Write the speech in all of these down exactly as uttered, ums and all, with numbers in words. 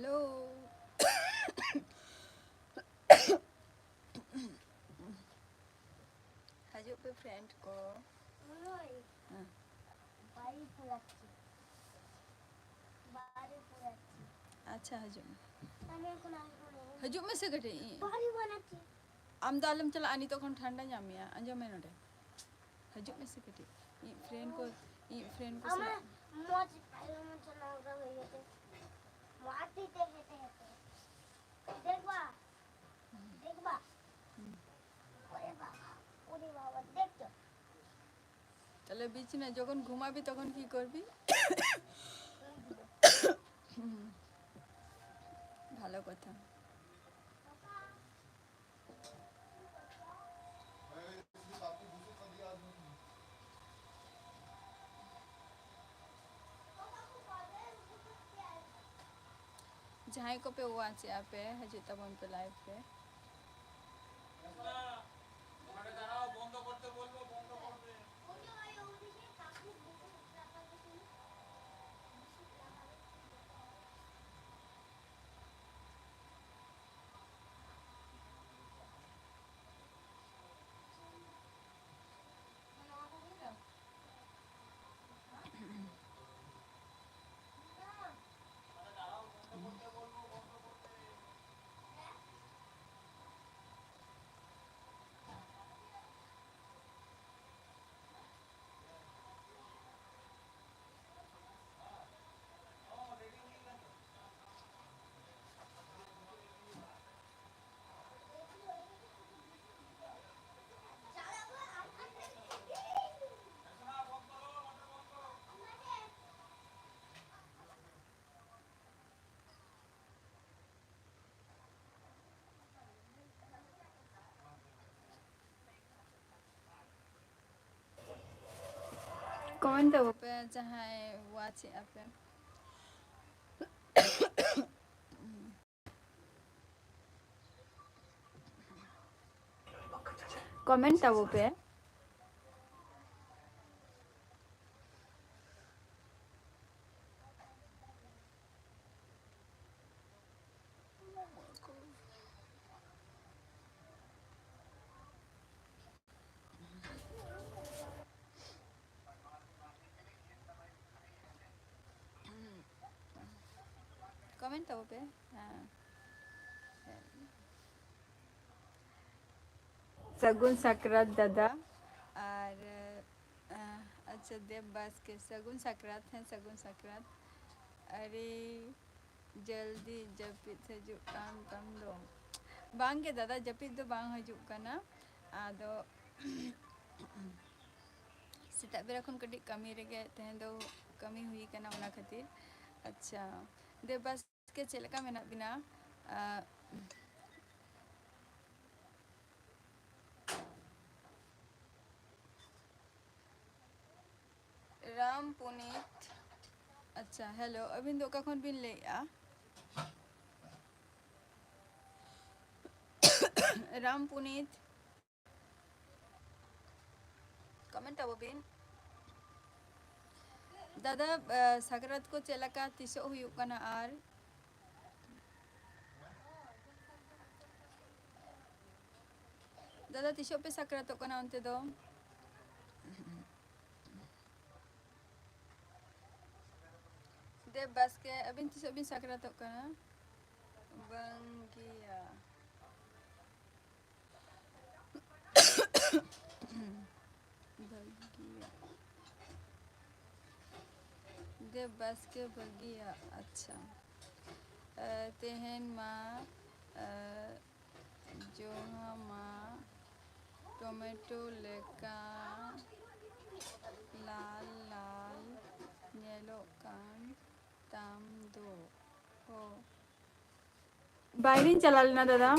Hello. ᱦᱤᱡᱩᱜ ᱯᱮ friend ᱠᱚ᱾ ᱦᱳᱭ᱾ ᱦᱮᱸ᱾ ᱵᱟᱭ ᱯᱩᱨᱟᱪᱪᱷᱤ᱾ ᱵᱟᱭ ᱯᱩᱨᱟᱪᱪᱷᱤ᱾ ᱟᱪᱪᱷᱟ, ᱦᱤᱡᱩᱜ ᱢᱮ᱾ ᱛᱟᱦᱞᱮ ᱮᱠᱷᱚᱱ ᱟᱢ ᱦᱚᱸ ᱞᱟᱹᱭ ᱢᱮ᱾ ᱦᱤᱡᱩᱜ ᱢᱮᱥᱮ ᱠᱟᱹᱴᱤᱡ᱾ ᱵᱟᱭ ᱯᱩᱨᱟᱪᱪᱷᱤ᱾ ᱟᱢ ᱫᱚ ᱟᱞᱚᱢ ᱪᱟᱞᱟᱜᱼᱟ, ᱱᱤᱛᱚᱜ ᱠᱷᱚᱱ ᱴᱷᱟᱱᱰᱟ ᱧᱟᱢ ᱢᱮᱭᱟ᱾ ᱟᱸᱡᱚᱢ ᱢᱮ ᱱᱚᱰᱮ᱾ ᱦᱤᱡᱩᱜ ᱢᱮᱥᱮ ᱠᱟᱹᱴᱤᱡ᱾ ᱤᱧ friend ᱠᱚ, ᱤᱧ friend ᱠᱚ ᱟᱢᱟᱜ ᱥᱟᱞᱟᱜ᱾ ᱢᱚᱡᱽ ᱵᱷᱟᱜᱮ ᱢᱚᱡᱽ ᱱᱚᱝᱠᱟ ᱦᱩᱭ ᱠᱟᱛᱮ᱾ ᱢᱚᱡᱽ ᱛᱮ ᱦᱮᱴᱮ ᱦᱮᱴᱮ᱾ ᱫᱮᱠᱷ ᱵᱟ᱾ ᱫᱮᱠᱷ ᱵᱟ᱾ ᱦᱩᱸ᱾ ᱳᱨᱮ ᱵᱟᱵᱟ, ᱳᱨᱮ ᱵᱟᱵᱟ, ᱫᱮᱠᱷ ᱛᱚ᱾ ᱛᱟᱦᱞᱮ ᱵᱤᱪᱷᱱᱟᱹ ᱡᱚᱠᱷᱚᱱ ᱜᱷᱩমাবি তখন কি করবি? হুম, ভালো কথা। ᱡᱟᱦᱟᱸᱭ ᱠᱚᱯᱮ watch ᱮᱜᱼᱟ ᱯᱮ, ᱦᱤᱡᱩᱜ ᱛᱟᱵᱚᱱ ᱯᱮ live ᱨᱮ᱾ Comment ᱛᱟᱵᱚ ᱯᱮ ᱡᱟᱦᱟᱸᱭ watch ᱮᱜᱼᱟ ᱯᱮ᱾ Comment ᱛᱟᱵᱚ ᱯᱮ᱾ ᱠᱚᱢᱮᱱᱴ ᱛᱟᱵᱚ ᱯᱮ᱾ ᱦᱮᱸ᱾ ᱥᱟᱹᱜᱩᱱ ᱥᱟᱠᱨᱟᱛ ᱫᱟᱫᱟ᱾ ᱟᱨ, ᱟᱸ, ᱟᱪᱪᱷᱟ, ᱫᱮᱵ ᱵᱟᱥᱠᱮ, ᱥᱟᱹᱜᱩᱱ ᱥᱟᱠᱨᱟᱛ᱾ ᱦᱮᱸ, ᱥᱟᱹᱜᱩᱱ ᱥᱟᱠᱨᱟᱛ᱾ ᱟᱹᱰᱤ ᱡᱚᱞᱫᱤ ᱡᱟᱹᱯᱤᱫ ᱦᱤᱡᱩᱜ ᱠᱟᱱ ᱛᱟᱢ ᱫᱚ᱾ ᱵᱟᱝ ᱜᱮ ᱫᱟᱫᱟ, ᱡᱟᱹᱯᱤᱫ ᱫᱚ ᱵᱟᱝ ᱦᱤᱡᱩᱜ ᱠᱟᱱᱟ᱾ ᱟᱫᱚ ᱥᱮᱛᱟᱜ ᱵᱮᱲᱟ ᱠᱷᱚᱱ ᱠᱟᱹᱴᱤᱡ ᱠᱟᱹᱢᱤ ᱨᱮᱜᱮ ᱛᱮᱦᱮᱧ ᱫᱚ ᱠᱟᱹᱢᱤ ᱦᱩᱭ ᱠᱟᱱᱟ, ᱚᱱᱟ ᱠᱷᱟᱹᱛᱤᱨ᱾ ᱟᱪᱪᱷᱟ, ᱫᱮᱵ ᱵᱟᱥᱠᱮ, ᱪᱮᱫ ᱞᱮᱠᱟ ᱢᱮᱱᱟᱜ ᱵᱤᱱᱟ? ᱟᱸ, ᱨᱟᱢ ᱯᱩᱱᱤᱛ, ᱟᱪᱪᱷᱟ, ᱦᱮᱞᱳ, ᱟᱹᱵᱤᱱ ᱫᱚ ᱚᱠᱟ ᱠᱷᱚᱱ ᱵᱤᱱ ᱞᱟᱹᱭᱮᱫᱼᱟ? ᱨᱟᱢ ᱯᱩᱱᱤᱛ, ᱠᱚᱢᱮᱱᱴ ᱛᱟᱵᱚ ᱵᱤᱱ᱾ ᱫᱟᱫᱟ, ᱮ, ᱥᱟᱠᱨᱟᱛ ᱠᱚ ᱪᱮᱫ ᱞᱮᱠᱟ ᱛᱤᱥᱚᱜ ᱦᱩᱭᱩᱜ ᱠᱟᱱᱟ? ᱟᱨ ᱫᱟᱫᱟ, ᱛᱤᱥᱚᱜ ᱯᱮ ᱥᱟᱠᱨᱟᱛᱚᱜ ᱠᱟᱱᱟ ᱚᱱᱛᱮ ᱫᱚ? ᱫᱮᱵ ᱵᱟᱥᱠᱮ, ᱟᱹᱵᱤᱱ ᱛᱤᱥᱚᱜ ᱵᱤᱱ ᱥᱟᱠᱨᱟᱛᱚᱜ ᱠᱟᱱᱟ? ᱵᱟᱝᱜᱤᱭᱟ᱾ ᱵᱷᱟᱹᱜᱤᱭᱟ᱾ ᱫᱮᱵ ᱵᱟᱥᱠᱮ, ᱵᱷᱟᱹᱜᱤᱭᱟ᱾ ᱟᱪᱪᱷᱟ᱾ ᱮ, ᱛᱮᱦᱮᱧ ᱢᱟ, ᱮ, ᱡᱚᱦᱟ ᱢᱟ ᱴᱚᱢᱮᱴᱳ ᱞᱮᱠᱟ ᱞᱟᱞ ᱞᱟᱞ ᱧᱮᱞᱚᱜ ᱠᱟᱱ ᱛᱟᱢ ᱫᱚ᱾ ᱚ᱾ ᱵᱟᱭᱨᱮᱧ ᱪᱟᱞᱟᱣ ᱞᱮᱱᱟ ᱫᱟᱫᱟ᱾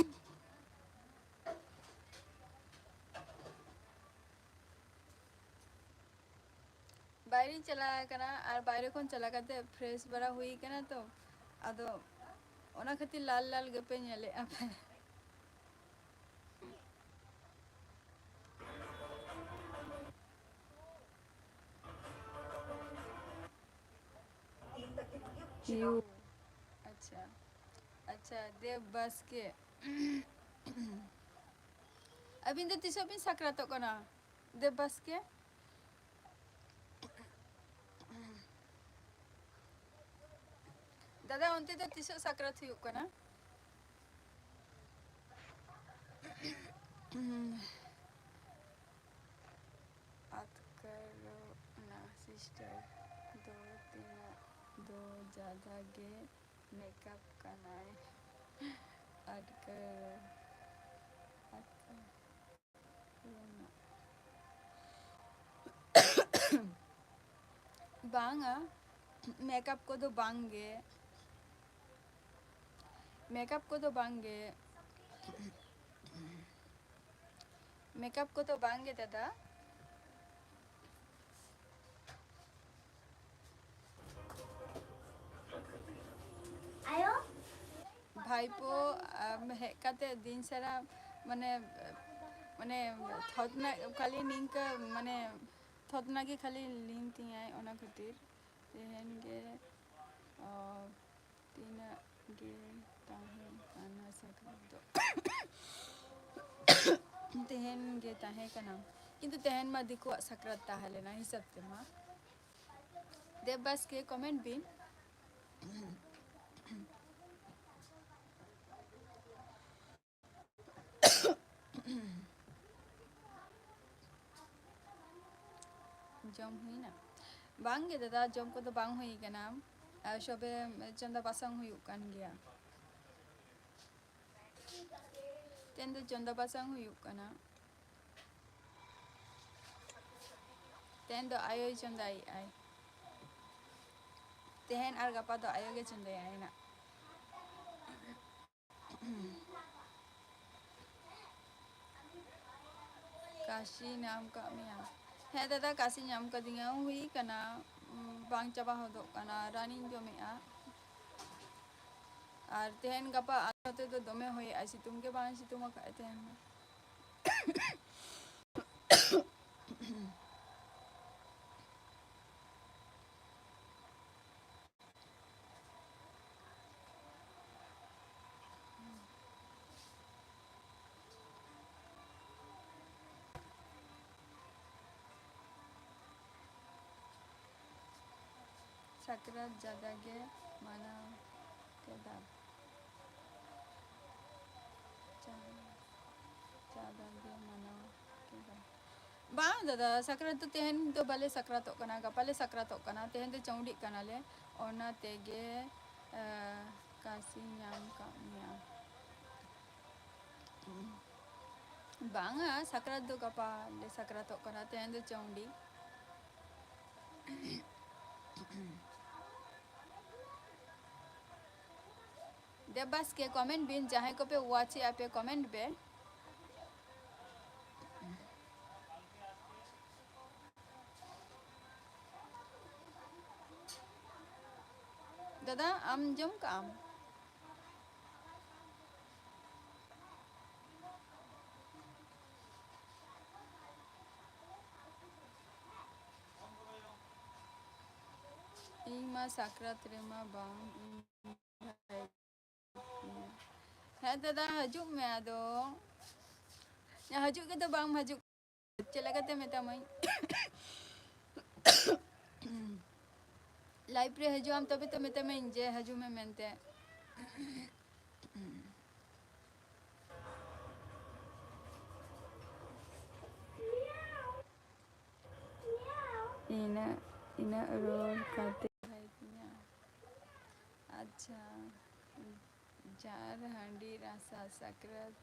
ᱵᱟᱭᱨᱮᱧ ᱪᱟᱞᱟᱣ ᱟᱠᱟᱱᱟ, ᱟᱨ ᱵᱟᱭᱨᱮ ᱠᱷᱚᱱ ᱪᱟᱞᱟᱣ ᱠᱟᱛᱮ ᱯᱷᱨᱮᱥ ᱵᱟᱲᱟ ᱦᱩᱭ ᱠᱟᱱᱟ ᱛᱚ, ᱟᱫᱚ ᱚᱱᱟ ᱠᱷᱟᱹᱛᱤᱨ ᱞᱟᱞ ᱞᱟᱞ ᱜᱮᱯᱮ ᱧᱮᱞᱮᱫᱼᱟ ᱯᱮ᱾ ᱤᱭᱩ᱾ ᱟᱪᱪᱷᱟ, ᱟᱪᱪᱷᱟ, ᱫᱮᱵ ᱵᱟᱥᱠᱮ᱾ ᱟᱹᱵᱤᱱ ᱫᱚ ᱛᱤᱥᱚᱜ ᱵᱤᱱ ᱥᱟᱠᱨᱟᱛᱚᱜ ᱠᱟᱱᱟ, ᱫᱮᱵ ᱵᱟᱥᱠᱮ? ᱫᱟᱫᱟ, ᱚᱱᱛᱮ ᱫᱚ ᱛᱤᱥᱚᱜ ᱥᱟᱠᱨᱟᱛ ᱦᱩᱭᱩᱜ ᱠᱟᱱᱟ? ᱟᱴᱠᱟᱨᱚᱜ ᱱᱟ ᱥᱤᱥᱴᱟᱨ ᱫᱚ ᱛᱤᱱᱟᱹᱜ ᱫᱚ ᱡᱟᱫᱟ ᱜᱮ ᱢᱮᱠᱟᱯ ᱠᱟᱱᱟᱭ᱾ ᱟᱴᱠᱟᱨᱚᱜ, ᱟᱴᱠᱟᱨᱚᱜ᱾ ᱵᱟᱝᱟ, ᱢᱮᱠᱟᱯ ᱠᱚᱫᱚ ᱵᱟᱝ ᱜᱮ, ᱢᱮᱠᱟᱯ ᱠᱚᱫᱚ ᱵᱟᱝ ᱜᱮ, ᱢᱮᱠᱟᱯ ᱠᱚᱫᱚ ᱵᱟᱝ ᱜᱮ ᱫᱟᱫᱟ᱾ ᱟᱭᱳ᱾ ᱵᱷᱟᱭᱯᱳ, ᱟᱢ ᱦᱮᱡ ᱠᱟᱛᱮ ᱫᱤᱱ ᱥᱟᱨᱟ ᱢᱟᱱᱮ, ᱢᱟᱱᱮ ᱛᱷᱚᱛᱱᱟ ᱠᱷᱟᱹᱞᱤ ᱱᱤᱝᱠᱟᱹ ᱢᱟᱱᱮ ᱛᱷᱚᱛᱱᱟ ᱜᱮ ᱠᱷᱟᱹᱞᱤ ᱞᱤᱱ ᱛᱤᱧᱟᱭ, ᱚᱱᱟ ᱠᱷᱟᱹᱛᱤᱨ ᱛᱮᱦᱮᱧ ᱜᱮ, ᱚ, ᱛᱤᱱᱟᱹᱜ ᱜᱮ ᱛᱟᱦᱮᱸ ᱠᱟᱱᱟ ᱥᱟᱠᱨᱟᱛ ᱫᱚ᱾ ᱛᱮᱦᱮᱧ ᱜᱮ ᱛᱟᱦᱮᱸ ᱠᱟᱱᱟ, ᱠᱤᱱᱛᱩ ᱛᱮᱦᱮᱧ ᱢᱟ ᱫᱤᱠᱩᱣᱟᱜ ᱥᱟᱠᱨᱟᱛ ᱛᱟᱦᱮᱸ ᱞᱮᱱᱟ ᱦᱤᱥᱟᱹᱵ ᱛᱮᱢᱟ᱾ ᱫᱮᱵ ᱵᱟᱥᱠᱮ, comment ᱵᱤᱱ᱾ ᱡᱚᱢ ᱦᱩᱭᱱᱟ? ᱵᱟᱝ ᱜᱮ ᱫᱟᱫᱟ, ᱡᱚᱢ ᱠᱚᱫᱚ ᱵᱟᱝ ᱦᱩᱭ ᱠᱟᱱᱟ᱾ ᱟᱨ ᱥᱚᱵᱮ ᱪᱚᱸᱫᱟ ᱵᱟᱥᱟᱝ ᱦᱩᱭᱩᱜ ᱠᱟᱱ ᱜᱮᱭᱟ᱾ ᱛᱮᱦᱮᱧ ᱫᱚ ᱪᱚᱸᱫᱟ ᱵᱟᱥᱟᱝ ᱦᱩᱭᱩᱜ ᱠᱟᱱᱟ᱾ ᱛᱮᱦᱮᱧ ᱫᱚ ᱟᱭᱳᱭ ᱪᱚᱸᱫᱟᱭᱮᱜᱼᱟᱭ᱾ ᱛᱮᱦᱮᱧ ᱟᱨ ᱜᱟᱯᱟ ᱫᱚ ᱟᱭᱳ ᱜᱮ ᱪᱚᱸᱫᱟᱭᱟᱭ ᱱᱟᱜ᱾ ᱠᱟᱥᱤ ᱧᱟᱢ ᱠᱟᱜ ᱢᱮᱭᱟ? ᱦᱮᱸ ᱫᱟᱫᱟ, ᱠᱟᱥᱤ ᱧᱟᱢ ᱠᱟᱫᱤᱧᱟ, ᱦᱩᱭ ᱠᱟᱱᱟ, ᱩᱸ, ᱵᱟᱝ ᱪᱟᱵᱟ ᱦᱚᱫᱚᱜ ᱠᱟᱱᱟ, ᱨᱟᱱᱤᱧ ᱡᱚᱢᱮᱜᱼᱟ᱾ ᱟᱨ ᱛᱮᱦᱮᱧ ᱜᱟᱯᱟ ᱟᱞᱮ ᱱᱚᱛᱮ ᱫᱚ ᱫᱚᱢᱮ ᱦᱚᱭᱮᱜᱼᱟᱭ, ᱥᱤᱛᱩᱝ ᱜᱮ ᱵᱟᱝ ᱥᱤᱛᱩᱝ ᱟᱠᱟᱫᱼᱟᱭ ᱛᱮᱦᱮᱧ ᱫᱚ᱾ ᱥᱟᱠᱨᱟᱛ ᱡᱟᱫᱟ ᱜᱮ ᱢᱟᱱᱟᱣ ᱫᱟ᱾ ᱪᱟ-, ᱪᱟᱸᱫᱟ ᱜᱮ ᱢᱟᱱᱟᱣ ᱠᱮᱫᱟ᱾ ᱵᱟᱝ ᱫᱟᱫᱟ, ᱥᱟᱠᱨᱟᱛ ᱫᱚ ᱛᱮᱦᱮᱧ ᱫᱚ ᱵᱟᱞᱮ ᱥᱟᱠᱨᱟᱛᱚᱜ ᱠᱟᱱᱟ, ᱜᱟᱯᱟ ᱞᱮ ᱥᱟᱠᱨᱟᱛᱚᱜ ᱠᱟᱱᱟ᱾ ᱛᱮᱦᱮᱧ ᱫᱚ ᱪᱟᱹᱣᱰᱤᱜ ᱠᱟᱱᱟᱞᱮ, ᱚᱱᱟ ᱛᱮᱜᱮ, ᱮ, ᱠᱟᱥᱤᱧ ᱧᱟᱢ ᱠᱟᱜ ᱢᱮᱭᱟ᱾ ᱵᱟᱝᱟ, ᱥᱟᱠᱨᱟᱛ ᱫᱚ ᱜᱟᱯᱟ ᱞᱮ ᱥᱟᱠᱨᱟᱛᱚᱜ ᱠᱟᱱᱟ, ᱛᱮᱦᱮᱧ ᱫᱚ ᱪᱟᱹᱣᱰᱤ᱾ ᱫᱮᱵ ᱵᱟᱥᱠᱮ, comment ᱵᱤᱱ, ᱡᱟᱦᱟᱸᱭ ᱠᱚᱯᱮ watch ᱮᱜᱼᱟ ᱯᱮ, comment ᱯᱮ᱾ ᱫᱟᱫᱟ, ᱟᱢ ᱡᱚᱢ ᱠᱟᱜ ᱟᱢ? ᱤᱧ ᱢᱟ ᱥᱟᱠᱨᱟᱛ ᱨᱮᱢᱟ ᱵᱟᱝ ᱤᱧ ᱵᱷᱟᱭ᱾ ᱦᱮᱸ ᱫᱟᱫᱟ, ᱦᱤᱡᱩᱜ ᱢᱮ ᱟᱫᱚ᱾ ᱦᱤᱡᱩᱜ ᱜᱮᱛᱚ ᱵᱟᱢ ᱦᱤᱡᱩᱜ, ᱪᱮᱫ ᱞᱮᱠᱟᱛᱮ ᱢᱮᱛᱟᱢᱟᱹᱧ? Live ᱨᱮ ᱦᱤᱡᱩᱜ ᱟᱢ, ᱛᱚᱵᱮ ᱛᱚ ᱢᱮᱛᱟᱢᱟᱹᱧ ᱡᱮ ᱦᱤᱡᱩᱜ ᱢᱮ ᱢᱮᱱᱛᱮ᱾ ᱤᱱᱟᱹᱜ, ᱤᱱᱟᱹᱜ ᱨᱚᱲ ᱠᱟᱛᱮ ᱵᱟᱲᱟᱭ ᱛᱤᱧᱟ᱾ ᱟᱪᱪᱷᱟ, ᱡᱟᱨ ᱦᱟᱺᱰᱤ ᱨᱟᱥᱟ ᱥᱟᱠᱨᱟᱛ,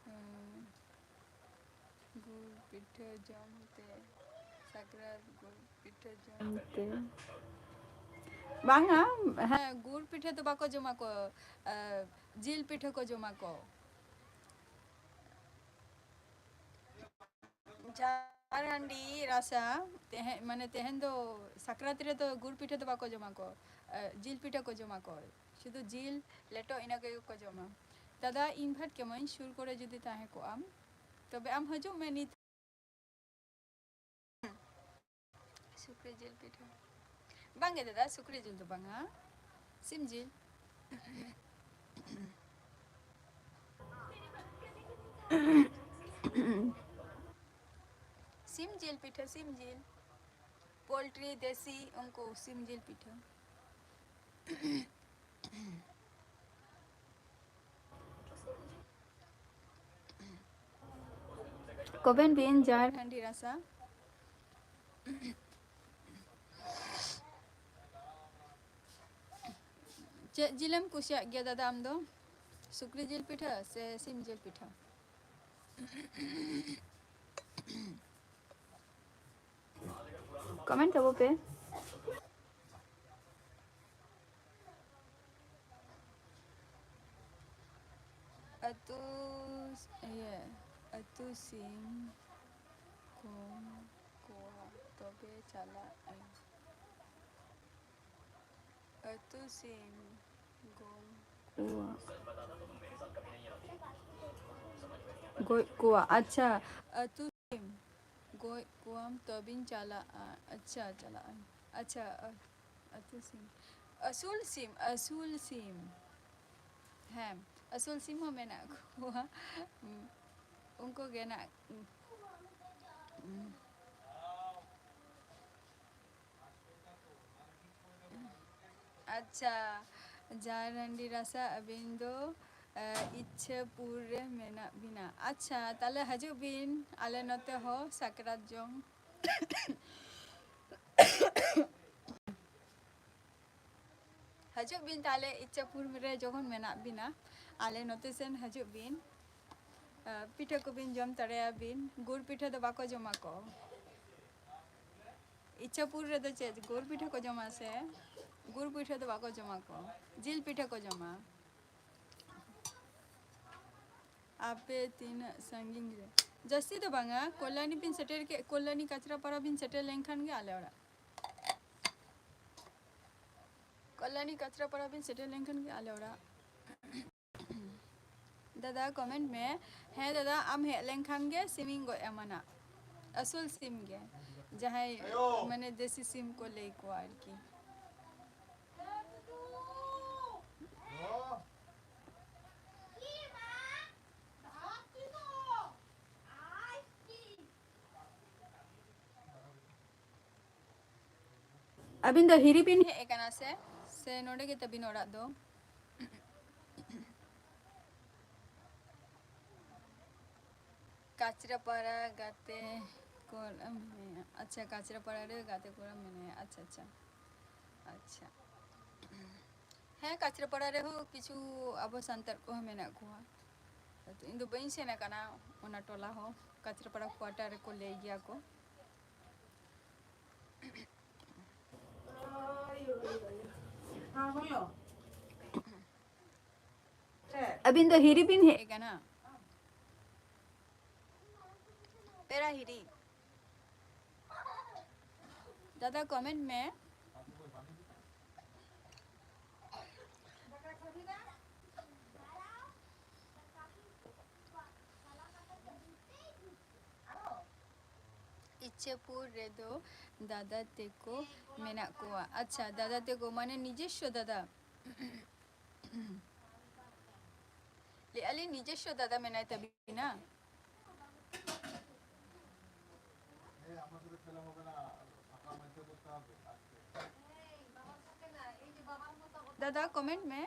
ᱦᱩᱸ, ᱜᱩᱲ ᱯᱤᱴᱷᱟᱹ ᱡᱚᱢ ᱛᱮ, ᱥᱟᱠᱨᱟᱛ ᱜᱩᱲ ᱯᱤᱴᱷᱟᱹ ᱡᱚᱢ ᱛᱮ᱾ ᱵᱟᱝᱟ, ᱦᱮᱸ, ᱜᱩᱲ ᱯᱤᱴᱷᱟᱹ ᱫᱚ ᱵᱟᱠᱚ ᱡᱚᱢᱟ ᱠᱚ, ᱮ, ᱡᱤᱞ ᱯᱤᱴᱷᱟᱹ ᱠᱚ ᱡᱚᱢᱟ ᱠᱚ᱾ ᱡᱷᱟᱲ ᱦᱟᱺᱰᱤ ᱨᱟᱥᱟ, ᱛᱮᱦᱮ-, ᱢᱟᱱᱮ ᱛᱮᱦᱮᱧ ᱫᱚ ᱥᱟᱠᱨᱟᱛ ᱨᱮᱫᱚ ᱜᱩᱲ ᱯᱤᱴᱷᱟᱹ ᱫᱚ ᱵᱟᱠᱚ ᱡᱚᱢᱟ ᱠᱚ, ᱮ, ᱡᱤᱞ ᱯᱤᱴᱷᱟᱹ ᱠᱚ ᱡᱚᱢᱟ ᱠᱚ᱾ ᱥᱩᱫᱷᱩ ᱡᱤᱞ, ᱞᱮᱴᱚ ᱤᱱᱟᱹ ᱠᱚᱜᱮ ᱠᱚ ᱡᱚᱢᱟ᱾ ᱫᱟᱫᱟ, invite ᱠᱮᱢᱟᱹᱧ, ᱥᱩᱨ ᱠᱚᱨᱮ ᱡᱩᱫᱤ ᱛᱟᱦᱮᱸ ᱠᱚᱜ ᱟᱢ, ᱛᱚᱵᱮ ᱟᱢ ᱦᱤᱡᱩᱜ ᱢᱮ ᱱᱤᱛ᱾ ᱥᱩᱠᱨᱤ ᱡᱤᱞ ᱯᱤᱴᱷᱟᱹ᱾ ᱵᱟᱝᱜᱮ ᱫᱟᱫᱟ, ᱥᱩᱠᱨᱤ ᱡᱤᱞ ᱫᱚ ᱵᱟᱝᱟ, ᱥᱤᱢ ᱡᱤᱞ᱾ ᱥᱤᱢ ᱡᱤᱞ ᱯᱤᱴᱷᱟᱹ, ᱥᱤᱢ ᱡᱤᱞ᱾ Poultry, ᱫᱮᱥᱤ, ᱩᱱᱠᱩ ᱥᱤᱢ ᱡᱤᱞ ᱯᱤᱴᱷᱟᱹ᱾ ᱠᱚᱵᱮᱱ ᱵᱤᱱ ᱡᱟᱦᱟᱸᱭ ᱦᱟᱺᱰᱤ ᱨᱟᱥᱟ᱾ ᱪᱮᱫ ᱡᱤᱞᱮᱢ ᱠᱩᱥᱤᱭᱟᱜ ᱜᱮᱭᱟ ᱫᱟᱫᱟ ᱟᱢ ᱫᱚ? ᱥᱩᱠᱨᱤ ᱡᱤᱞ ᱯᱤᱴᱷᱟᱹ ᱥᱮ ᱥᱤᱢ ᱡᱤᱞ ᱯᱤᱴᱷᱟᱹ? ᱠᱚᱢᱮᱱᱴ ᱛᱟᱵᱚ ᱯᱮ᱾ ᱟᱹᱛᱩ, ᱤᱭᱟᱹ, ᱟᱹᱛᱩ ᱥᱤᱢ ᱠᱚᱢ ᱠᱚᱣᱟ, ᱛᱚᱵᱮ ᱪᱟᱞᱟᱜ ᱟᱹᱧ᱾ ᱟᱹᱛᱩ ᱥᱤᱢ ᱜᱚᱢ ᱠᱚᱣᱟ᱾ ᱜᱚᱡ ᱠᱚᱣᱟ, ᱟᱪᱪᱷᱟ᱾ ᱟᱹᱛᱩ ᱥᱤᱢ ᱜᱚᱡ ᱠᱚᱣᱟᱢ ᱛᱚᱵᱮᱧ ᱪᱟᱞᱟᱜᱼᱟ᱾ ᱟᱪᱪᱷᱟ, ᱪᱟᱞᱟᱜ ᱟᱹᱧ᱾ ᱟᱪᱪᱷᱟ, ᱟ-, ᱟᱹᱛᱩ ᱥᱤᱢ, ᱟᱹᱥᱩᱞ ᱥᱤᱢ, ᱟᱹᱥᱩᱞ ᱥᱤᱢ᱾ ᱦᱮᱸ, ᱟᱹᱥᱩᱞ ᱥᱤᱢ ᱦᱚᱸ ᱢᱮᱱᱟᱜ ᱠᱚᱣᱟ᱾ ᱩᱱᱠᱩ ᱜᱮ ᱱᱟᱜ, ᱟᱪᱪᱷᱟ, ᱡᱟᱦᱟᱸᱭ ᱨᱟᱱᱰᱤ ᱨᱟᱥᱟ, ᱟᱹᱵᱤᱱ ᱫᱚ, ᱮ, ᱤᱪᱪᱷᱟᱹᱯᱩᱨ ᱨᱮ ᱢᱮᱱᱟᱜ ᱵᱤᱱᱟ᱾ ᱟᱪᱪᱷᱟ, ᱛᱟᱦᱞᱮ ᱦᱤᱡᱩᱜ ᱵᱤᱱ ᱟᱞᱮ ᱱᱚᱛᱮ ᱦᱚᱸ ᱥᱟᱠᱨᱟᱛ ᱡᱚᱢ᱾ ᱦᱤᱡᱩᱜ ᱵᱤᱱ ᱛᱟᱦᱞᱮ, ᱤᱪᱪᱷᱟᱹᱯᱩᱨ ᱨᱮ ᱡᱚᱠᱷᱚᱱ ᱢᱮᱱᱟᱜ ᱵᱤᱱᱟ, ᱟᱞᱮ ᱱᱚᱛᱮ ᱥᱮᱱ ᱦᱤᱡᱩᱜ ᱵᱤᱱ᱾ ᱮ, ᱯᱤᱴᱷᱟᱹ ᱠᱚᱵᱤᱱ ᱡᱚᱢ ᱫᱟᱲᱮᱭᱟᱜᱼᱟ ᱵᱤᱱ᱾ ᱜᱩᱲ ᱯᱤᱴᱷᱟᱹ ᱫᱚ ᱵᱟᱠᱚ ᱡᱚᱢᱟ ᱠᱚ᱾ ᱤᱪᱪᱷᱟᱹᱯᱩᱨ ᱨᱮᱫᱚ ᱪᱮᱫ ᱜᱩᱲ ᱯᱤᱴᱷᱟᱹ ᱠᱚ ᱡᱚᱢᱟ ᱥᱮ? ᱜᱩᱲ ᱯᱤᱴᱷᱟᱹ ᱫᱚ ᱵᱟᱠᱚ ᱡᱚᱢᱟ ᱠᱚ, ᱡᱤᱞ ᱯᱤᱴᱷᱟᱹ ᱠᱚ ᱡᱚᱢᱟ᱾ ᱟᱯᱮ ᱛᱤᱱᱟᱹᱜ ᱥᱟᱺᱜᱤᱧ ᱨᱮ? ᱡᱟᱹᱥᱛᱤ ᱫᱚ ᱵᱟᱝᱟ, ᱠᱚᱞᱭᱟᱱᱤ ᱵᱤᱱ ᱥᱮᱴᱮᱨ ᱠᱮᱫ, ᱠᱚᱞᱭᱟᱱᱤ ᱠᱟᱪᱨᱟᱯᱟᱲᱟ ᱵᱤᱱ ᱥᱮᱴᱮᱨ ᱞᱮᱱᱠᱷᱟᱱ ᱜᱮ ᱟᱞᱮ ᱚᱲᱟᱜ᱾ ᱠᱚᱞᱭᱟᱱᱤ ᱠᱟᱪᱨᱟᱯᱟᱲᱟ ᱵᱤᱱ ᱥᱮᱴᱮᱨ ᱞᱮᱱᱠᱷᱟᱱ ᱜᱮ ᱟᱞᱮ ᱚᱲᱟᱜ᱾ ᱫᱟᱫᱟ, ᱠᱚᱢᱮᱱᱴ ᱢᱮ᱾ ᱦᱮᱸ ᱫᱟᱫᱟ, ᱟᱢ ᱦᱮᱡ ᱞᱮᱱᱠᱷᱟᱱ ᱜᱮ ᱥᱤᱢᱤᱧ ᱜᱚᱡ ᱟᱢᱟ ᱱᱟᱜ᱾ ᱟᱹᱥᱩᱞ ᱥᱤᱢ ᱜᱮ, ᱡᱟᱦᱟᱸᱭ ᱢᱟᱱᱮ ᱫᱮᱥᱤ ᱥᱤᱢ ᱠᱚ ᱞᱟᱹᱭ ᱠᱚᱣᱟ ᱟᱨᱠᱤ᱾ ᱟᱹᱵᱤᱱ ᱫᱚ ᱦᱤᱨᱤ ᱵᱤᱱ ᱦᱮᱡ ᱟᱠᱟᱱᱟ ᱥᱮ, ᱥᱮ ᱱᱚᱰᱮ ᱜᱮ ᱛᱟᱹᱵᱤᱱ ᱚᱲᱟᱜ ᱫᱚ? ᱠᱟᱪᱨᱟᱯᱟᱲᱟ ᱜᱟᱛᱮ ᱠᱚᱲᱟ ᱢᱮᱱᱟᱭᱟ᱾ ᱟᱪᱪᱷᱟ, ᱠᱟᱪᱨᱟᱯᱟᱲᱟ ᱨᱮ ᱜᱟᱛᱮ ᱠᱚᱲᱟ ᱢᱮᱱᱟᱭᱟ᱾ ᱟᱪᱪᱷᱟ, ᱟᱪᱪᱷᱟ, ᱟᱪᱪᱷᱟ᱾ ᱦᱮᱸ, ᱠᱟᱪᱨᱟᱯᱟᱲᱟ ᱨᱮᱦᱚᱸ ᱠᱤᱪᱷᱩ ᱟᱵᱚ ᱥᱟᱱᱛᱟᱲ ᱠᱚᱦᱚᱸ ᱢᱮᱱᱟᱜ ᱠᱚᱣᱟ᱾ ᱤᱧ ᱫᱚ ᱵᱟᱹᱧ ᱥᱮᱱ ᱟᱠᱟᱱᱟ ᱚᱱᱟ ᱴᱚᱞᱟ ᱦᱚᱸ, ᱠᱟᱪᱨᱟᱯᱟᱲᱟ quarter ᱨᱮᱠᱚ ᱞᱟᱹᱭ ᱜᱮᱭᱟ ᱠᱚ᱾ ᱟᱹᱵᱤᱱ ᱫᱚ ᱦᱤᱨᱤ ᱵᱤᱱ ᱦᱮᱡ ᱟᱠᱟᱱᱟ? ᱯᱮᱲᱟ ᱦᱤᱨᱤ᱾ ᱫᱟᱫᱟ, comment ᱢᱮ᱾ ᱤᱪᱷᱟᱯᱩᱨ ᱨᱮᱫᱚ ᱫᱟᱫᱟ ᱛᱮᱠᱚ ᱢᱮᱱᱟᱜ ᱠᱚᱣᱟ᱾ ᱟᱪᱪᱷᱟ, ᱫᱟᱫᱟ ᱛᱮᱠᱚ ᱢᱟᱱᱮ ᱱᱤᱡᱮᱥᱥᱚ ᱫᱟᱫᱟ? ᱞᱟᱹᱭᱮᱫᱼᱟ ᱞᱤᱧ ᱱᱤᱡᱮᱥᱥᱚ ᱫᱟᱫᱟ ᱢᱮᱱᱟᱭ ᱛᱟᱵᱤᱱᱟ? ᱫᱟᱫᱟ, comment ᱢᱮ᱾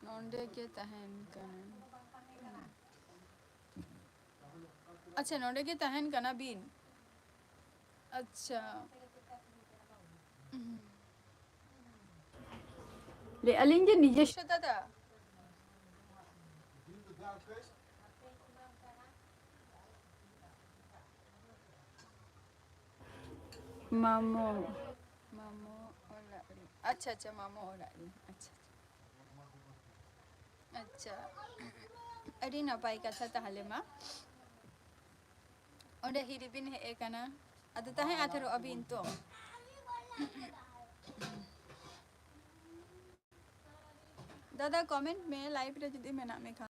ᱱᱚᱰᱮ ᱜᱮ ᱛᱟᱦᱮᱱ ᱠᱟᱱᱟ᱾ ᱟᱪᱪᱷᱟ, ᱱᱚᱰᱮ ᱜᱮ ᱛᱟᱦᱮᱱ ᱠᱟᱱᱟ ᱵᱤᱱ? ᱟᱪᱪᱷᱟ᱾ ᱞᱟᱹᱭᱮᱫᱼᱟ ᱞᱤᱧ ᱡᱮ ᱱᱤᱡᱮᱥᱥᱚ ᱫᱟᱫᱟ᱾ ᱢᱟᱢᱚ, ᱢᱟᱢᱚ ᱚᱲᱟᱜ ᱨᱮ᱾ ᱟᱪᱪᱷᱟ, ᱟᱪᱪᱷᱟ, ᱢᱟᱢᱚ ᱚᱲᱟᱜ ᱨᱮ᱾ ᱟᱪᱪᱷᱟ, ᱟᱪᱪᱷᱟ᱾ ᱟᱪᱪᱷᱟ, ᱟᱹᱰᱤ ᱱᱟᱯᱟᱭ ᱠᱟᱛᱷᱟ ᱛᱟᱦᱚᱞᱮ ᱢᱟ᱾ ᱚᱸᱰᱮ ᱦᱤᱨᱤ ᱵᱤᱱ ᱦᱮᱡ ᱟᱠᱟᱱᱟ, ᱟᱫᱚ ᱛᱟᱦᱮᱸ ᱟᱛᱷᱟᱨᱚᱜ ᱟᱹᱵᱤᱱ ᱛᱚ᱾ ᱫᱟᱫᱟ, comment ᱢᱮ, live ᱨᱮ ᱡᱩᱫᱤ ᱢᱮᱱᱟᱜ ᱢᱮ ᱠᱷᱟᱱ᱾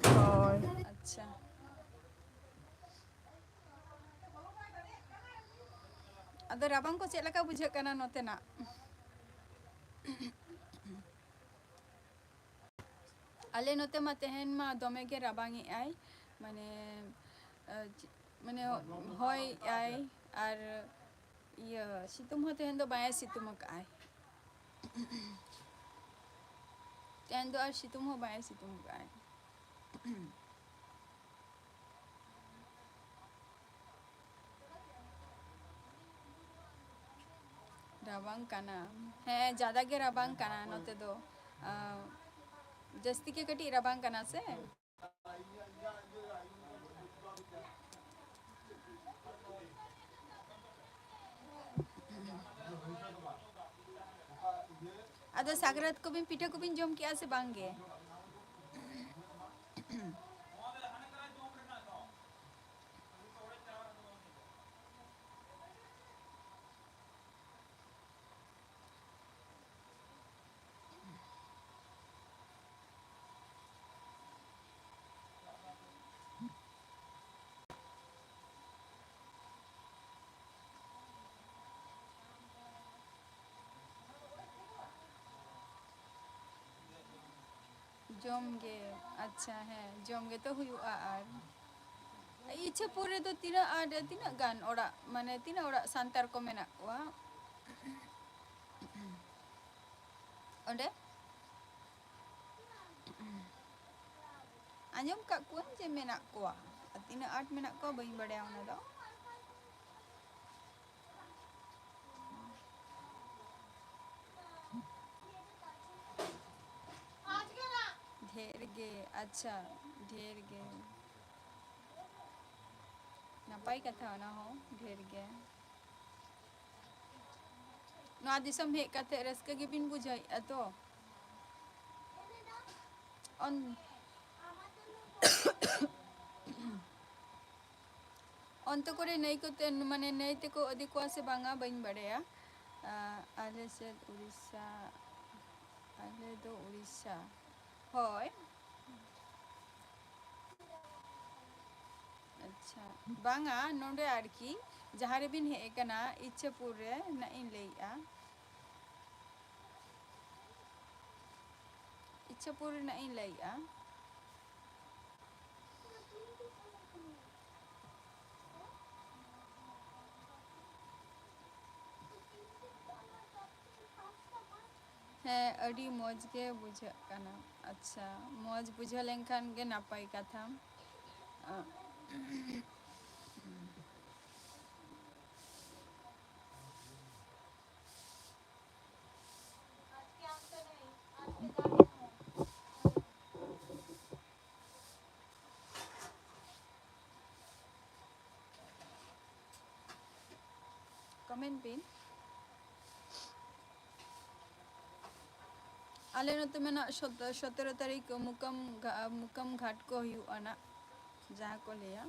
ᱦᱳᱭ, ᱟᱪᱪᱷᱟ᱾ ᱟᱫᱚ ᱨᱟᱵᱟᱝ ᱠᱚ ᱪᱮᱫ ᱞᱮᱠᱟ ᱵᱩᱡᱷᱟᱹᱜ ᱠᱟᱱᱟ ᱱᱚᱛᱮᱱᱟᱜ? ᱟᱞᱮ ᱱᱚᱛᱮ ᱢᱟ ᱛᱮᱦᱮᱧ ᱢᱟ ᱫᱚᱢᱮ ᱜᱮ ᱨᱟᱵᱟᱝ ᱮᱜᱼᱟᱭ, ᱢᱟᱱᱮ, ᱟᱸ, ᱪᱮᱫ, ᱢᱟᱱᱮ ᱦᱚᱭ ᱮᱜᱼᱟᱭ ᱟᱨ ᱤᱭᱟᱹ, ᱥᱤᱛᱩᱝ ᱦᱚᱸ ᱛᱮᱦᱮᱧ ᱫᱚ ᱵᱟᱭ ᱥᱤᱛᱩᱝ ᱟᱠᱟᱫᱼᱟᱭ᱾ ᱛᱮᱦᱮᱧ ᱫᱚ ᱟᱨ ᱥᱤᱛᱩᱝ ᱦᱚᱸ ᱵᱟᱭ ᱥᱤᱛᱩᱝ ᱟᱠᱟᱫᱼᱟᱭ᱾ ᱨᱟᱵᱟᱝ ᱠᱟᱱᱟ᱾ ᱦᱮᱸ, ᱡᱟᱫᱟ ᱜᱮ ᱨᱟᱵᱟᱝ ᱠᱟᱱᱟ ᱱᱚᱛᱮ ᱫᱚ᱾ ᱟᱸ, ᱡᱟᱹᱥᱛᱤ ᱜᱮ ᱠᱟᱹᱴᱤᱡ ᱨᱟᱵᱟᱝ ᱠᱟᱱᱟ ᱥᱮ᱾ ᱟᱫᱚ ᱥᱟᱠᱨᱟᱛ ᱠᱚᱵᱤᱱ, ᱯᱤᱴᱷᱟᱹ ᱠᱚᱵᱤᱱ ᱡᱚᱢ ᱠᱮᱜᱼᱟ ᱥᱮ ᱵᱟᱝ ᱜᱮ? ᱡᱚᱢ ᱜᱮ, ᱟᱪᱪᱷᱟ, ᱦᱮᱸ, ᱡᱚᱢ ᱜᱮᱛᱚ ᱦᱩᱭᱩᱜᱼᱟ᱾ ᱟᱨ ᱤᱪᱷᱟᱹᱯᱩᱨ ᱨᱮᱫᱚ ᱛᱤᱱᱟᱹᱜ ᱟᱸᱴ, ᱛᱤᱱᱟᱹᱜ ᱜᱟᱱ ᱚᱲᱟᱜ, ᱢᱟᱱᱮ ᱛᱤᱱᱟᱹᱜ ᱚᱲᱟᱜ ᱥᱟᱱᱛᱟᱲ ᱠᱚ ᱢᱮᱱᱟᱜ ᱠᱚᱣᱟ ᱚᱸᱰᱮ? ᱟᱸᱡᱚᱢ ᱠᱟᱜ ᱠᱚᱣᱟᱹᱧ ᱡᱮ ᱢᱮᱱᱟᱜ ᱠᱚᱣᱟ, ᱟᱨ ᱛᱤᱱᱟᱹᱜ ᱟᱸᱴ ᱢᱮᱱᱟᱜ ᱠᱚᱣᱟ ᱵᱟᱹᱧ ᱵᱟᱲᱟᱭᱟ ᱚᱱᱟ ᱫᱚ᱾ ᱰᱷᱮᱨ ᱜᱮ, ᱟᱪᱪᱷᱟ, ᱰᱷᱮᱨ ᱜᱮ᱾ ᱱᱟᱯᱟᱭ ᱠᱟᱛᱷᱟ ᱚᱱᱟ ᱦᱚᱸ, ᱰᱷᱮᱨ ᱜᱮ᱾ ᱱᱚᱣᱟ ᱫᱤᱥᱚᱢ ᱦᱮᱡ ᱠᱟᱛᱮ ᱨᱟᱹᱥᱠᱟᱹ ᱜᱮᱵᱤᱱ ᱵᱩᱡᱷᱟᱹᱣᱮᱫᱼᱟ ᱛᱚ? ᱚᱱ-, ᱚᱱᱛᱮ ᱠᱚᱨᱮ ᱱᱟᱹᱭ ᱠᱚᱛᱮ, ᱢᱟᱱᱮ, ᱱᱟᱹᱭ ᱛᱮᱠᱚ ᱤᱫᱤ ᱠᱚᱣᱟ ᱥᱮ ᱵᱟᱝᱟ, ᱵᱟᱹᱧ ᱵᱟᱲᱟᱭᱟ᱾ ᱟ, ᱟᱞᱮ ᱥᱮᱫ ᱩᱲᱤᱥᱥᱟ, ᱟᱞᱮ ᱫᱚ ᱩᱲᱤᱥᱥᱟ᱾ ᱦᱳᱭ᱾ ᱟᱪᱪᱷᱟ, ᱵᱟᱝᱟ, ᱱᱚᱰᱮ ᱟᱨᱠᱤ ᱡᱟᱦᱟᱸ ᱨᱮᱵᱤᱱ ᱦᱮᱡ ᱟᱠᱟᱱᱟ, ᱤᱪᱷᱟᱹᱯᱩᱨ ᱨᱮ ᱱᱟᱜ ᱤᱧ ᱞᱟᱹᱭᱮᱜᱼᱟ᱾ ᱤᱪᱷᱟᱹᱯᱩᱨ ᱨᱮᱱᱟᱜ ᱤᱧ ᱞᱟᱹᱭᱮᱜᱼᱟ᱾ ᱦᱮᱸ, ᱟᱹᱰᱤ ᱢᱚᱡᱽ ᱜᱮ ᱵᱩᱡᱷᱟᱹᱜ ᱠᱟᱱᱟ᱾ ᱟᱪᱪᱷᱟ, ᱢᱚᱡᱽ ᱵᱩᱡᱷᱟᱹᱣ ᱞᱮᱱᱠᱷᱟᱱ ᱜᱮ ᱱᱟᱯᱟᱭ ᱠᱟᱛᱷᱟ᱾ ᱟ, comment ᱵᱤᱱ᱾ ᱟᱞᱮ ᱱᱚᱛᱮ ᱢᱮᱱᱟᱜ ᱥᱚᱛ-, ᱥᱚᱛᱮᱨᱚ ᱛᱟᱹᱨᱤᱠᱷ ᱢᱩᱠᱟᱢ ᱜᱷᱟ-, ᱢᱩᱠᱟᱢ ᱜᱷᱟᱴ ᱠᱚ ᱦᱩᱭᱩᱜᱼᱟ ᱱᱟᱜ, ᱡᱟᱦᱟᱸ ᱠᱚ ᱞᱟᱹᱭᱟ᱾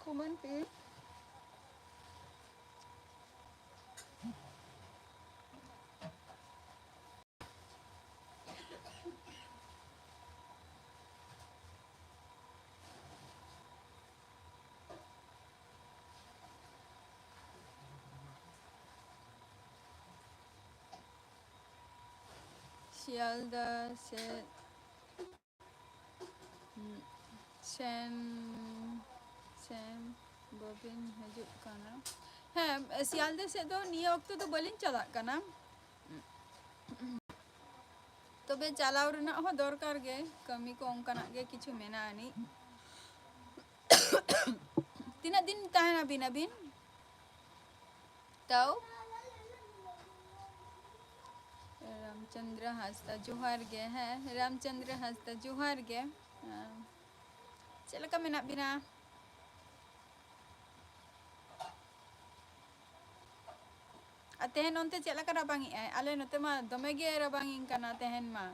comment ᱯᱮ᱾ ᱥᱤᱭᱟᱞᱫᱟ ᱥᱮᱫ ᱥᱮᱱ, ᱥᱮᱱ ᱵᱟᱹᱵᱤᱱ ᱦᱤᱡᱩᱜ ᱠᱟᱱᱟ? ᱦᱮᱸ, ᱥᱤᱭᱟᱞᱫᱟ ᱥᱮᱫ ᱫᱚ ᱱᱤᱭᱟᱹ ᱚᱠᱛᱚ ᱫᱚ ᱵᱟᱹᱞᱤᱧ ᱪᱟᱞᱟᱜ ᱠᱟᱱᱟ᱾ ᱛᱚᱵᱮ ᱪᱟᱞᱟᱣ ᱨᱮᱱᱟᱜ ᱦᱚᱸ ᱫᱚᱨᱠᱟᱨ ᱜᱮ, ᱠᱟᱹᱢᱤ ᱠᱚ ᱚᱱᱠᱟᱱᱟᱜ ᱜᱮ ᱠᱤᱪᱷᱩ ᱢᱮᱱᱟᱜ ᱟᱹᱱᱤᱡ᱾ ᱛᱤᱱᱟᱹᱜ ᱫᱤᱱ ᱛᱟᱦᱮᱱᱟᱵᱤᱱ ᱟᱹᱵᱤᱱ? ᱛᱟᱣ? ᱨᱟᱢᱪᱚᱸᱫᱽᱨᱚ ᱦᱟᱸᱥᱫᱟ, ᱡᱚᱦᱟᱨ ᱜᱮ᱾ ᱦᱮᱸ, ᱨᱟᱢᱪᱚᱸᱫᱽᱨᱚ ᱦᱟᱸᱥᱫᱟ, ᱡᱚᱦᱟᱨ ᱜᱮ᱾ ᱦᱮᱸ᱾ ᱪᱮᱫ ᱞᱮᱠᱟ ᱢᱮᱱᱟᱜ ᱵᱤᱱᱟ? ᱟᱨ ᱛᱮᱦᱮᱧ ᱚᱱᱛᱮ ᱪᱮᱫ ᱞᱮᱠᱟ ᱨᱟᱵᱟᱝ ᱮᱜᱼᱟᱭ? ᱟᱞᱮ ᱱᱚᱛᱮ ᱢᱟ ᱫᱚᱢᱮ ᱜᱮ ᱨᱟᱵᱟᱝ ᱤᱧ ᱠᱟᱱᱟ ᱛᱮᱦᱮᱧ ᱢᱟ᱾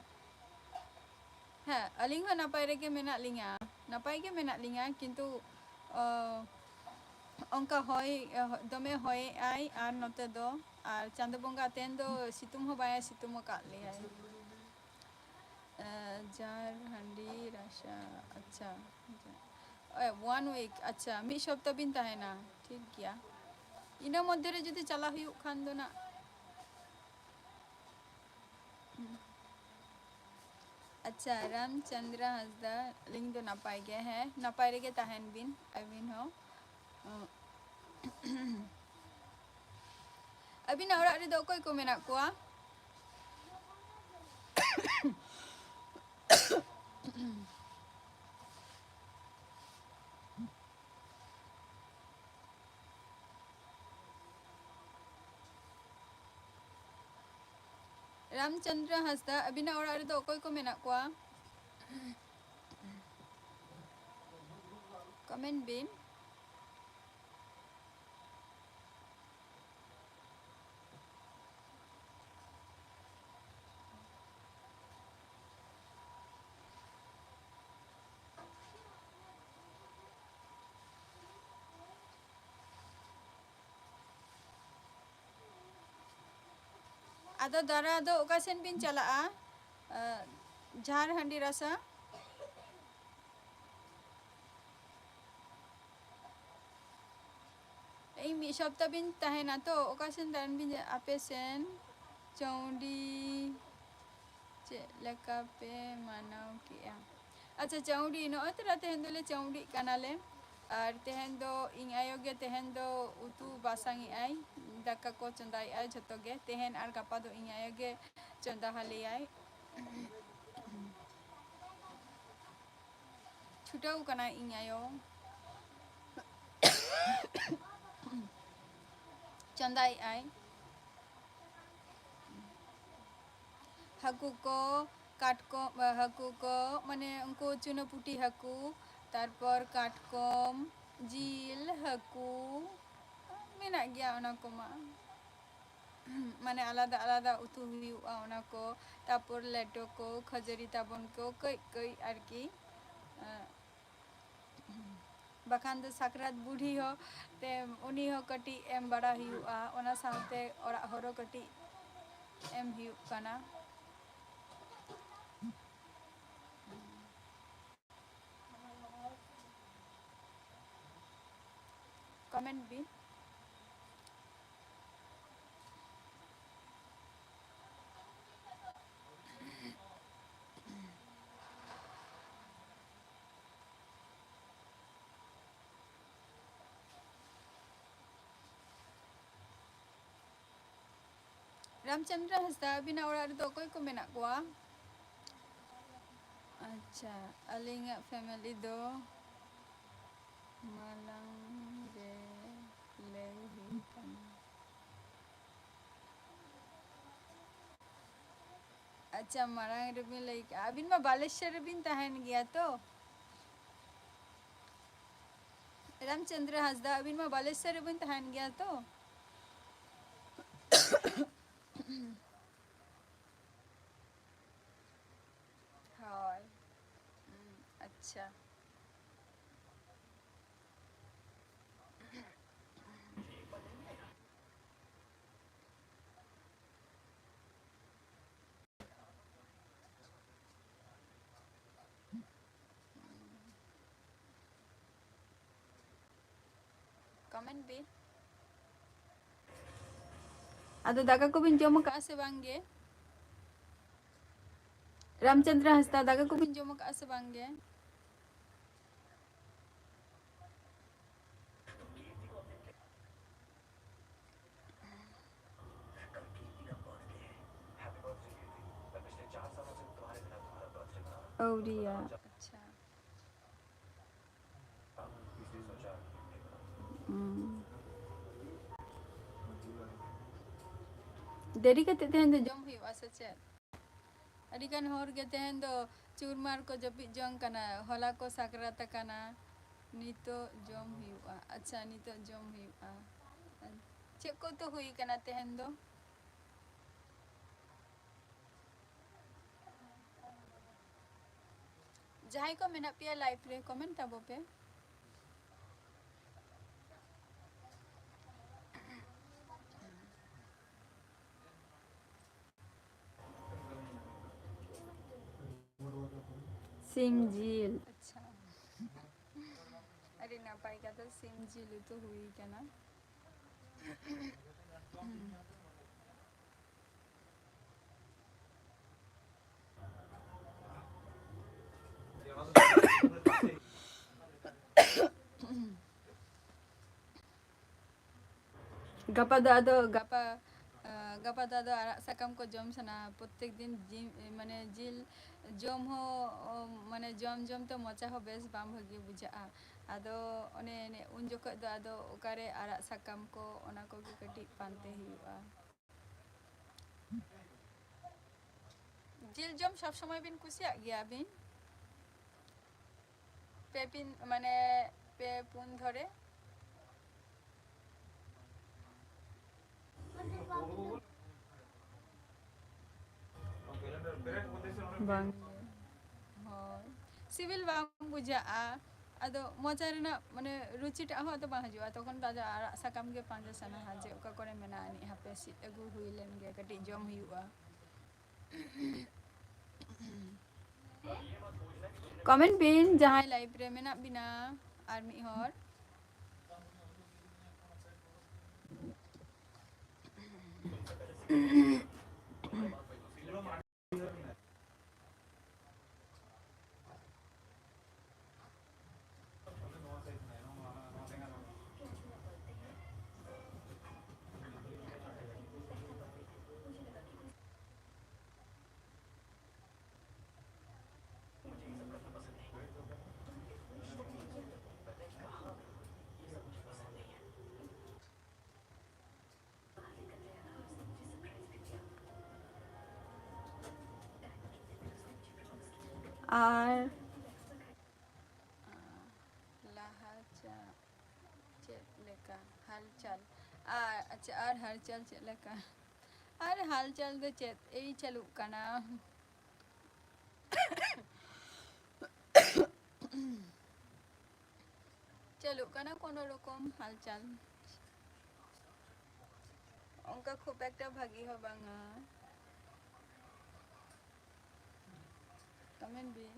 ᱦᱮᱸ, ᱟᱹᱞᱤᱧ ᱦᱚᱸ ᱱᱟᱯᱟᱭ ᱨᱮᱜᱮ ᱢᱮᱱᱟᱜ ᱞᱤᱧᱟ, ᱱᱟᱯᱟᱭ ᱜᱮ ᱢᱮᱱᱟᱜ ᱞᱤᱧᱟ, ᱠᱤᱱᱛᱩ, ᱚ, ᱚᱱᱠᱟ ᱦᱚᱭ, ᱫᱚᱢᱮ ᱦᱚᱭᱮᱜᱼᱟᱭ ᱟᱨ ᱱᱚᱛᱮ ᱫᱚ, ᱟᱨ ᱪᱟᱸᱫᱚ ᱵᱚᱸᱜᱟ ᱛᱮᱦᱮᱧ ᱫᱚ ᱥᱤᱛᱩᱝ ᱦᱚᱸ ᱵᱟᱭ ᱥᱤᱛᱩᱝ ᱟᱠᱟᱫ ᱞᱮᱭᱟᱭ᱾ ᱮ, ᱡᱟᱨ ᱦᱟᱺᱰᱤ ᱨᱟᱥᱟ, ᱟᱪᱪᱷᱟ, ᱮ, one week, ᱟᱪᱪᱷᱟ, ᱢᱤᱫ ᱥᱚᱯᱛᱟ ᱵᱤᱱ ᱛᱟᱦᱮᱱᱟ, ᱴᱷᱤᱠ ᱜᱮᱭᱟ᱾ ᱤᱱᱟᱹ ᱢᱚᱫᱽᱫᱷᱮ ᱨᱮ ᱡᱩᱫᱤ ᱪᱟᱞᱟᱜ ᱦᱩᱭᱩᱜ ᱠᱷᱟᱱ ᱫᱚ ᱱᱟᱜ, ᱟᱪᱪᱷᱟ, ᱨᱟᱢᱪᱚᱸᱫᱽᱨᱟ ᱦᱟᱸᱥᱫᱟ, ᱟᱹᱞᱤᱧ ᱫᱚ ᱱᱟᱯᱟᱭ ᱜᱮ᱾ ᱦᱮᱸ, ᱱᱟᱯᱟᱭ ᱨᱮᱜᱮ ᱛᱟᱦᱮᱱ ᱵᱤᱱ ᱟᱹᱵᱤᱱ ᱦᱚᱸ᱾ ᱟᱹᱵᱤᱱᱟᱜ ᱚᱲᱟᱜ ᱨᱮᱫᱚ ᱚᱠᱚᱭ ᱠᱚ ᱢᱮᱱᱟᱜ ᱠᱚᱣᱟ? ᱨᱟᱢᱪᱚᱸᱫᱽᱨᱚ ᱦᱟᱸᱥᱫᱟ, ᱟᱹᱵᱤᱱᱟᱜ ᱚᱲᱟᱜ ᱨᱮᱫᱚ ᱚᱠᱚᱭ ᱠᱚ ᱢᱮᱱᱟᱜ ᱠᱚᱣᱟ? ᱠᱚᱢᱮᱱᱴ ᱵᱤᱱ᱾ ᱟᱫᱚ ᱫᱟᱨᱟ ᱫᱚ ᱚᱠᱟ ᱥᱮᱱ ᱵᱤᱱ ᱪᱟᱞᱟᱜᱼᱟ? ᱟᱸ, ᱡᱷᱟᱨ ᱦᱟᱺᱰᱤ ᱨᱟᱥᱟ? ᱤᱧ ᱢᱤᱫ ᱥᱚᱯᱛᱟ ᱵᱤᱱ ᱛᱟᱦᱮᱱᱟ ᱛᱚ, ᱚᱠᱟ ᱥᱮᱱ ᱫᱟᱬᱟᱱ ᱵᱤᱱ ᱪᱟ-, ᱟᱯᱮ ᱥᱮᱱ ᱪᱟᱹᱣᱰᱤ ᱪᱮᱫ ᱞᱮᱠᱟ ᱯᱮ ᱢᱟᱱᱟᱣ ᱠᱮᱜᱼᱟ? ᱟᱪᱪᱷᱟ, ᱪᱟᱹᱣᱰᱤ, ᱱᱚᱜᱼᱚᱭ ᱛᱚᱨᱟ ᱛᱮᱦᱮᱧ ᱫᱚᱞᱮ ᱪᱟᱹᱣᱰᱤᱜ ᱠᱟᱱᱟᱞᱮ᱾ ᱟᱨ ᱛᱮᱦᱮᱧ ᱫᱚ ᱤᱧ ᱟᱭᱳ ᱜᱮ ᱛᱮᱦᱮᱧ ᱫᱚ ᱩᱛᱩ ᱵᱟᱥᱟᱝ ᱮᱜᱼᱟᱭ, ᱫᱟᱠᱟ ᱠᱚ ᱪᱚᱸᱫᱟᱭᱮᱜᱼᱟᱭ ᱡᱷᱚᱛᱚ ᱜᱮ᱾ ᱛᱮᱦᱮᱧ ᱟᱨ ᱜᱟᱯᱟ ᱫᱚ ᱤᱧ ᱟᱭᱳ ᱜᱮ ᱪᱚᱸᱫᱟ ᱦᱟᱞᱮᱭᱟᱭ᱾ ᱪᱷᱩᱴᱟᱹᱣ ᱠᱟᱱᱟᱭ ᱤᱧ ᱟᱭᱳ᱾ ᱪᱚᱸᱫᱟᱭᱮᱜᱼᱟᱭ᱾ ᱦᱟᱹᱠᱩ ᱠᱚ, ᱠᱟᱴᱠᱚᱢ, ᱦᱟᱹᱠᱩ ᱠᱚ, ᱢᱟᱱᱮ ᱩᱱᱠᱩ ᱪᱩᱱᱟᱹᱯᱩᱴᱤ ᱦᱟᱹᱠᱩ, ᱛᱟᱨᱯᱚᱨ ᱠᱟᱴᱠᱚᱢ, ᱡᱤᱞ, ᱦᱟᱹᱠᱩ, ᱢᱮᱱᱟᱜ ᱜᱮᱭᱟ ᱚᱱᱟ ᱠᱚᱢᱟ᱾ ᱢᱟᱱᱮ ᱟᱞᱟᱫᱟ ᱟᱞᱟᱫᱟ ᱩᱛᱩ ᱦᱩᱭᱩᱜᱼᱟ ᱚᱱᱟ ᱠᱚ, ᱛᱟᱨᱯᱚᱨ ᱞᱮᱴᱚ ᱠᱚ, ᱠᱷᱟᱹᱡᱟᱹᱲᱤ ᱛᱟᱵᱚᱱ ᱠᱚ, ᱠᱟᱹᱡ ᱠᱟᱹᱡ ᱟᱨᱠᱤ᱾ ᱵᱟᱠᱷᱟᱱ ᱫᱚ ᱥᱟᱠᱨᱟᱛ ᱵᱩᱰᱷᱤ ᱦᱚᱸ ᱛᱮ, ᱩᱱᱤ ᱦᱚᱸ ᱠᱟᱹᱴᱤᱡ ᱮᱢ ᱵᱟᱲᱟ ᱦᱩᱭᱩᱜᱼᱟ, ᱚᱱᱟ ᱥᱟᱶᱛᱮ ᱚᱲᱟᱜ ᱦᱚᱲ ᱦᱚᱸ ᱠᱟᱹᱴᱤᱡ ᱮᱢ ᱦᱩᱭᱩᱜ ᱠᱟᱱᱟ᱾ ᱠᱚᱢᱮᱱᱴ ᱵᱤᱱ᱾ ᱨᱟᱢᱪᱚᱸᱫᱽᱨᱚ ᱦᱟᱸᱥᱫᱟ, ᱟᱹᱵᱤᱱᱟᱜ ᱚᱲᱟᱜ ᱨᱮᱫᱚ ᱚᱠᱚᱭ ᱠᱚ ᱢᱮᱱᱟᱜ ᱠᱚᱣᱟ? ᱟᱪᱪᱷᱟ, ᱟᱹᱞᱤᱧᱟᱜ family ᱫᱚ ᱢᱟᱞᱟᱝ ᱨᱮ ᱞᱟᱹᱭ ᱦᱩᱭ ᱠᱟᱱᱟ᱾ ᱟᱪᱪᱷᱟ, ᱢᱟᱲᱟᱝ ᱨᱮᱵᱤᱱ ᱞᱟᱹᱭ ᱠᱮᱜᱼᱟ, ᱟᱹᱵᱤᱱ ᱢᱟ ᱵᱟᱞᱮᱥᱚᱨ ᱨᱮᱵᱤᱱ ᱛᱟᱦᱮᱱ ᱜᱮᱭᱟ ᱛᱚ? ᱨᱟᱢᱪᱚᱸᱫᱽᱨᱚ ᱦᱟᱸᱥᱫᱟ, ᱟᱹᱵᱤᱱ ᱢᱟ ᱵᱟᱞᱮᱥᱚᱨ ᱨᱮᱵᱤᱱ ᱛᱟᱦᱮᱱ ᱜᱮᱭᱟ ᱛᱚ? ᱦᱳᱭ᱾ ᱦᱩᱸ, ᱟᱪᱪᱷᱟ᱾ Comment ᱵᱤᱱ᱾ ᱟᱫᱚ ᱫᱟᱠᱟ ᱠᱚᱵᱤᱱ ᱡᱚᱢ ᱟᱠᱟᱫᱼᱟ ᱥᱮ ᱵᱟᱝ ᱜᱮ? ᱨᱟᱢᱪᱚᱸᱫᱽᱨᱚ ᱦᱟᱸᱥᱫᱟ, ᱫᱟᱠᱟ ᱠᱚᱵᱤᱱ ᱡᱚᱢ ᱟᱠᱟᱫᱼᱟ ᱥᱮ ᱵᱟᱝ ᱜᱮ? ᱟᱹᱣᱨᱤᱭᱟ᱾ ᱟᱪᱪᱷᱟ᱾ ᱦᱩᱸ᱾ ᱫᱮᱨᱤ ᱠᱟᱛᱮ ᱛᱮᱦᱮᱧ ᱫᱚ ᱡᱚᱢ ᱦᱩᱭᱩᱜᱼᱟ ᱥᱮ ᱪᱮᱫ? ᱟᱹᱰᱤ ᱜᱟᱱ ᱦᱚᱲ ᱜᱮ ᱛᱮᱦᱮᱧ ᱫᱚ ᱪᱩᱨᱢᱟᱨ ᱠᱚ ᱡᱟᱹᱯᱤᱫ ᱡᱚᱝ ᱠᱟᱱᱟ, ᱦᱚᱞᱟ ᱠᱚ ᱥᱟᱠᱨᱟᱛ ᱟᱠᱟᱱᱟ, ᱱᱤᱛᱚᱜ ᱡᱚᱢ ᱦᱩᱭᱩᱜᱼᱟ᱾ ᱟᱪᱪᱷᱟ, ᱱᱤᱛᱚᱜ ᱡᱚᱢ ᱦᱩᱭᱩᱜᱼᱟ᱾ ᱪᱮᱫ ᱠᱚ ᱩᱛᱩ ᱦᱩᱭ ᱠᱟᱱᱟ ᱛᱮᱦᱮᱧ ᱫᱚ? ᱡᱟᱦᱟᱸᱭ ᱠᱚ ᱢᱮᱱᱟᱜ ᱯᱮᱭᱟ live ᱨᱮ, comment ᱛᱟᱵᱚ ᱯᱮ᱾ ᱥᱤᱢ ᱡᱤᱞ᱾ ᱟᱪᱪᱷᱟ, ᱟᱹᱰᱤ ᱱᱟᱯᱟᱭ ᱠᱟᱛᱷᱟ, ᱥᱤᱢ ᱡᱤᱞ ᱩᱛᱩ ᱦᱩᱭ ᱠᱟᱱᱟ᱾ ᱜᱟᱯᱟ ᱫᱚ ᱟᱫᱚ, ᱜᱟᱯᱟ, ᱟᱸ, ᱜᱟᱯᱟ ᱫᱚ ᱟᱫᱚ ᱟᱲᱟᱜ ᱥᱟᱠᱟᱢ ᱠᱚ ᱡᱚᱢ ᱥᱟᱱᱟ, ᱯᱨᱚᱛᱮᱠ ᱫᱤᱱ ᱡᱤᱞ, ᱢᱟᱱᱮ ᱡᱤᱞ ᱡᱚᱢ ᱦᱚᱸ, ᱢᱟᱱᱮ ᱡᱚᱢ ᱡᱚᱢ ᱛᱮ ᱢᱚᱪᱟ ᱦᱚᱸ ᱵᱮᱥ ᱵᱟᱝ ᱵᱷᱟᱹᱜᱤ ᱵᱩᱡᱷᱟᱹᱜᱼᱟ᱾ ᱟᱫᱚ ᱚᱱᱮ ᱮᱱᱮ ᱩᱱ ᱡᱚᱠᱷᱚᱡ ᱫᱚ ᱟᱫᱚ ᱚᱠᱟᱨᱮ ᱟᱲᱟᱜ ᱥᱟᱠᱟᱢ ᱠᱚ, ᱚᱱᱟ ᱠᱚᱜᱮ ᱠᱟᱹᱴᱤᱡ ᱯᱟᱱᱛᱮ ᱦᱩᱭᱩᱜᱼᱟ᱾ ᱡᱤᱞ ᱡᱚᱢ ᱥᱚᱵ ᱥᱚᱢᱚᱭ ᱵᱤᱱ ᱠᱩᱥᱤᱭᱟᱜ ᱜᱮᱭᱟ ᱵᱤᱱ? ᱯᱮ ᱯᱤᱱ, ᱢᱟᱱᱮ ᱯᱮ ᱯᱩᱱ ᱫᱷᱚᱨᱮ᱾ ᱵᱟᱝ᱾ ᱦᱳᱭ, ᱥᱤᱵᱤᱞ ᱵᱟᱝ ᱵᱩᱡᱷᱟᱹᱜᱼᱟ᱾ ᱟᱫᱚ ᱢᱚᱪᱟ ᱨᱮᱱᱟᱜ ᱢᱟᱱᱮ ᱨᱩᱪᱤᱴᱟᱜ ᱦᱚᱸ ᱟᱫᱚ ᱵᱟᱝ ᱦᱤᱡᱩᱜᱼᱟ, ᱛᱚᱠᱷᱚᱱ ᱫᱚ ᱟᱫᱚ ᱟᱲᱟᱜ ᱥᱟᱠᱟᱢ ᱜᱮ ᱯᱟᱸᱡᱟ ᱥᱟᱱᱟᱣᱟ ᱡᱮ ᱚᱠᱟ ᱠᱚᱨᱮ ᱢᱮᱱᱟᱜᱼᱟ ᱟᱹᱱᱤᱡ, ᱦᱟᱯᱮ ᱥᱤᱫ ᱟᱹᱜᱩ ᱦᱩᱭ ᱞᱮᱱ ᱜᱮ, ᱠᱟᱹᱴᱤᱡ ᱡᱚᱢ ᱦᱩᱭᱩᱜᱼᱟ᱾ ᱠᱚᱢᱮᱱᱴ ᱵᱤᱱ ᱡᱟᱦᱟᱸᱭ ᱞᱟᱭᱤᱵᱷ ᱨᱮ ᱢᱮᱱᱟᱜ ᱵᱤᱱᱟ ᱟᱨ ᱢᱤᱫ ᱦᱚᱲ᱾ ᱟᱨ ᱞᱟᱦᱟ ᱪᱟ-, ᱪᱮᱫ ᱞᱮᱠᱟ ᱦᱟᱞᱪᱟᱞ? ᱟᱨ, ᱟᱪᱪᱷᱟ, ᱟᱨ ᱦᱟᱞᱪᱟᱞ ᱪᱮᱫ ᱞᱮᱠᱟ? ᱟᱨ ᱦᱟᱞᱪᱟᱞ ᱫᱚ ᱪᱮᱫ ᱮᱭ ᱪᱟᱹᱞᱩᱜ ᱠᱟᱱᱟ? ᱪᱟᱹᱞᱩᱜ ᱠᱟᱱᱟ ᱠᱳᱱᱳ ᱨᱚᱠᱚᱢ ᱦᱟᱞᱪᱟᱞ᱾ ᱚᱱᱠᱟ ᱠᱷᱩᱵ ᱮᱠᱴᱟ ᱵᱷᱟᱹᱜᱤ ᱦᱚᱸ ᱵᱟᱝᱟ᱾ ᱠᱚᱢᱮᱱᱴ ᱵᱤᱱ᱾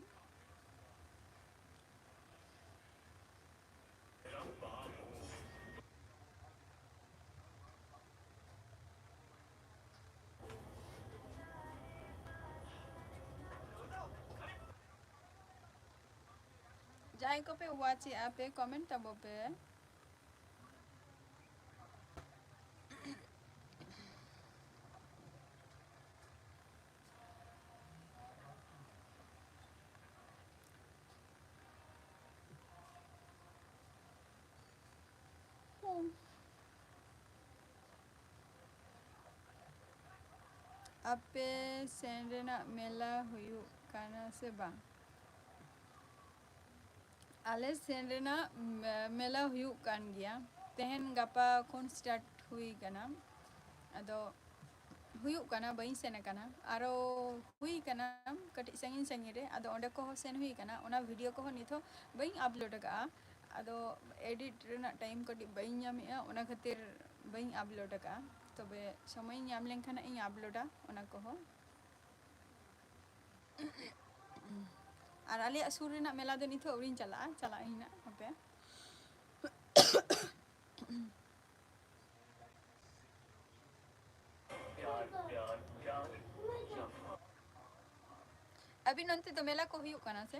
ᱡᱟᱦᱟᱸᱭ ᱠᱚᱯᱮ ᱣᱟᱪ ᱮᱜᱼᱟ ᱯᱮ, ᱠᱚᱢᱮᱱᱴ ᱛᱟᱵᱚ ᱯᱮ᱾ ᱟᱯᱮ ᱥᱮᱱ ᱨᱮᱱᱟᱜ ᱢᱮᱞᱟ ᱦᱩᱭᱩᱜ ᱠᱟᱱᱟ ᱥᱮ ᱵᱟᱝ? ᱟᱞᱮ ᱥᱮᱱ ᱨᱮᱱᱟᱜ ᱢᱮ-, ᱢᱮᱞᱟ ᱦᱩᱭᱩᱜ ᱠᱟᱱ ᱜᱮᱭᱟ᱾ ᱛᱮᱦᱮᱧ ᱜᱟᱯᱟ ᱠᱷᱚᱱ start ᱦᱩᱭ ᱠᱟᱱᱟ᱾ ᱟᱫᱚ ᱦᱩᱭᱩᱜ ᱠᱟᱱᱟ, ᱵᱟᱹᱧ ᱥᱮᱱ ᱟᱠᱟᱱᱟ᱾ ᱟᱨᱚ ᱦᱩᱭ ᱠᱟᱱᱟ ᱠᱟᱹᱴᱤᱡ ᱥᱟᱺᱜᱤᱧ ᱥᱟᱺᱜᱤᱧ ᱨᱮ, ᱟᱫᱚ ᱚᱸᱰᱮ ᱠᱚᱦᱚᱸ ᱥᱮᱱ ᱦᱩᱭ ᱠᱟᱱᱟ᱾ ᱚᱱᱟ video ᱠᱚᱦᱚᱸ ᱱᱤᱛ ᱦᱚᱸ ᱵᱟᱹᱧ upload ᱟᱠᱟᱫᱼᱟ᱾ ᱟᱫᱚ edit ᱨᱮᱱᱟᱜ time ᱠᱟᱹᱴᱤᱡ ᱵᱟᱹᱧ ᱧᱟᱢᱮᱫᱼᱟ, ᱚᱱᱟ ᱠᱷᱟᱹᱛᱤᱨ ᱵᱟᱹᱧ upload ᱟᱠᱟᱫᱼᱟ᱾ ᱛᱚᱵᱮ ᱥᱚᱢᱚᱭᱤᱧ ᱧᱟᱢ ᱞᱮᱱᱠᱷᱟᱱ ᱤᱧ uploadᱟ ᱚᱱᱟ ᱠᱚᱦᱚᱸ᱾ ᱟᱨ ᱟᱞᱮᱭᱟᱜ ᱥᱩᱨ ᱨᱮᱱᱟᱜ ᱢᱮᱞᱟ ᱫᱚ ᱱᱤᱛ ᱦᱚᱸ ᱟᱹᱣᱨᱤᱧ ᱪᱟᱞᱟᱜᱼᱟ, ᱪᱟᱞᱟᱜ ᱟᱹᱧ ᱱᱟᱜ ᱦᱟᱯᱮ᱾ ᱟᱹᱵᱤᱱ ᱚᱱᱛᱮ ᱫᱚ ᱢᱮᱞᱟ ᱠᱚ ᱦᱩᱭᱩᱜ ᱠᱟᱱᱟ ᱥᱮ?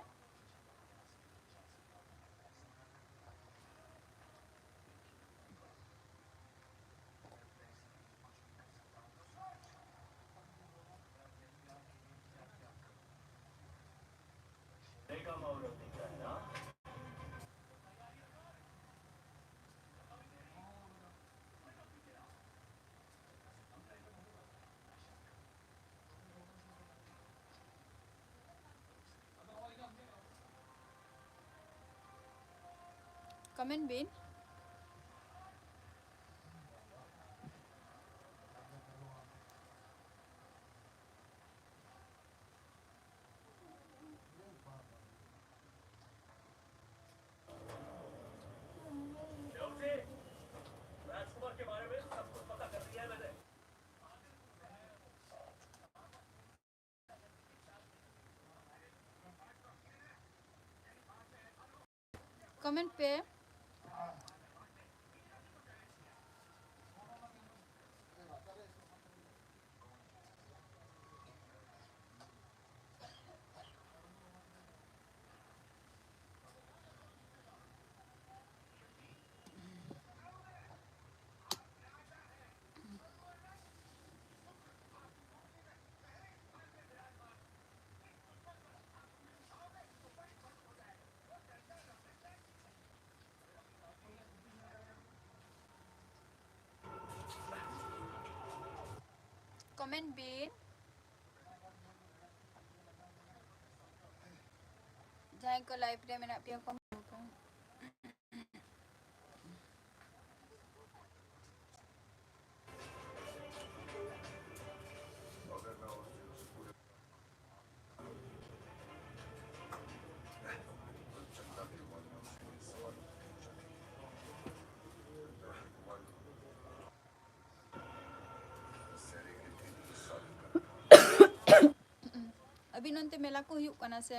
Comment ᱵᱤᱱ᱾ Comment ᱯᱮ᱾ ᱠᱚᱢᱮᱱᱴ ᱵᱤᱱ᱾ ᱡᱟᱦᱟᱸᱭ ᱠᱚ ᱞᱟᱭᱤᱵᱷ ᱨᱮ ᱢᱮᱱᱟᱜ ᱯᱮᱭᱟ, ᱠᱚᱢᱮᱱᱴ ᱯᱮ᱾ ᱟᱹᱵᱤᱱ ᱚᱱᱛᱮ ᱢᱮᱞᱟ ᱠᱚ ᱦᱩᱭᱩᱜ ᱠᱟᱱᱟ ᱥᱮ?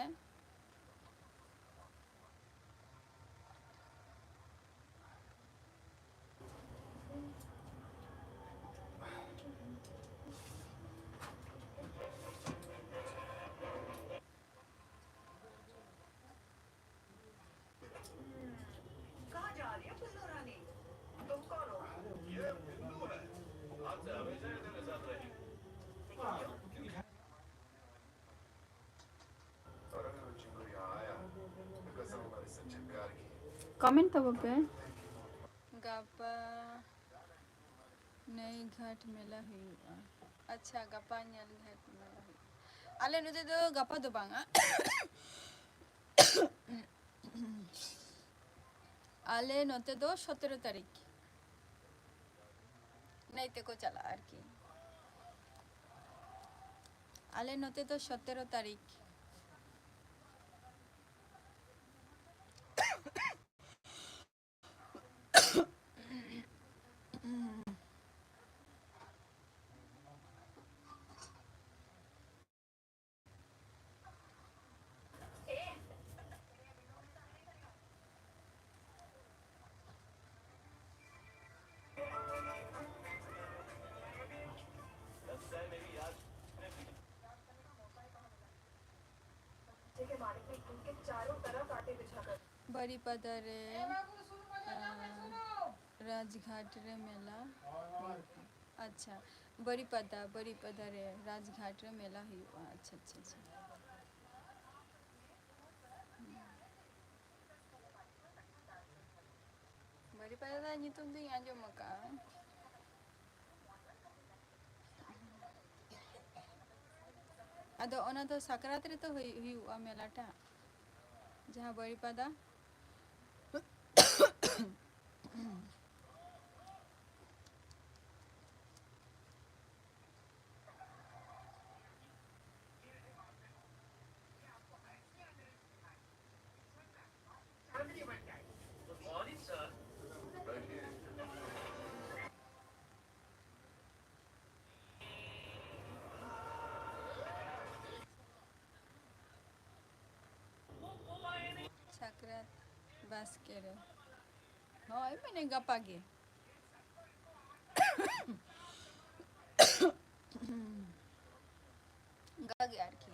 ᱠᱚᱢᱮᱱᱴ ᱛᱟᱵᱚ ᱯᱮ᱾ ᱜᱟᱯᱟ ᱱᱟᱹᱭ ᱜᱷᱟᱴ ᱢᱮᱞᱟ ᱦᱩᱭᱩᱜᱼᱟ᱾ ᱟᱪᱪᱷᱟ, ᱜᱟᱯᱟ ᱱᱟᱹᱭ ᱜᱷᱟᱴ ᱢᱮᱞᱟ ᱦᱩᱭᱩᱜᱼᱟ᱾ ᱟᱞᱮ ᱱᱚᱛᱮ ᱫᱚ ᱜᱟᱯᱟ ᱫᱚ ᱵᱟᱝᱟ᱾ ᱟᱞᱮ ᱱᱚᱛᱮ ᱫᱚ ᱥᱚᱛᱨᱚ ᱛᱟᱹᱨᱤᱠᱷ ᱱᱟᱹᱭ ᱛᱮᱠᱚ ᱪᱟᱞᱟᱜᱼᱟ ᱟᱨᱠᱤ᱾ ᱟᱞᱮ ᱱᱚᱛᱮ ᱫᱚ ᱥᱚᱛᱨᱚ ᱛᱟᱹᱨᱤᱠᱷ᱾ ᱵᱟᱨᱤᱯᱟᱫᱟ ᱨᱮ, ᱟᱸ, ᱨᱟᱡᱽᱜᱷᱟᱴ ᱨᱮ ᱢᱮᱞᱟ ᱦᱩᱭᱩᱜᱼᱟ᱾ ᱟᱪᱪᱷᱟ, ᱵᱟᱨᱤᱯᱟᱫᱟ, ᱵᱟᱨᱤᱯᱟᱫᱟ ᱨᱮ ᱨᱟᱡᱽᱜᱷᱟᱴ ᱨᱮ ᱢᱮᱞᱟ ᱦᱩᱭᱩᱜᱼᱟ᱾ ᱟᱪᱪᱷᱟ, ᱟᱪᱪᱷᱟ, ᱟᱪᱪᱷᱟ᱾ ᱵᱟᱨᱤᱯᱟᱫᱟ ᱧᱩᱛᱩᱢ ᱫᱚᱧ ᱟᱸᱡᱚᱢ ᱟᱠᱟᱫᱼᱟ᱾ ᱟᱫᱚ ᱚᱱᱟ ᱫᱚ ᱥᱟᱠᱨᱟᱛ ᱨᱮᱛᱚ ᱦᱩᱭ-, ᱦᱩᱭᱩᱜᱼᱟ ᱢᱮᱞᱟᱴᱟᱜ, ᱡᱟᱦᱟᱸ ᱵᱟᱹᱲᱤᱯᱟᱫᱟ᱾ ᱥᱟᱠᱨᱟᱛ ᱵᱟᱥᱠᱮ ᱨᱮ᱾ ᱦᱳᱭ, ᱢᱟᱱᱮ ᱜᱟᱯᱟ ᱜᱮ᱾ ᱜᱟᱯᱟ ᱜᱮ ᱟᱨᱠᱤ᱾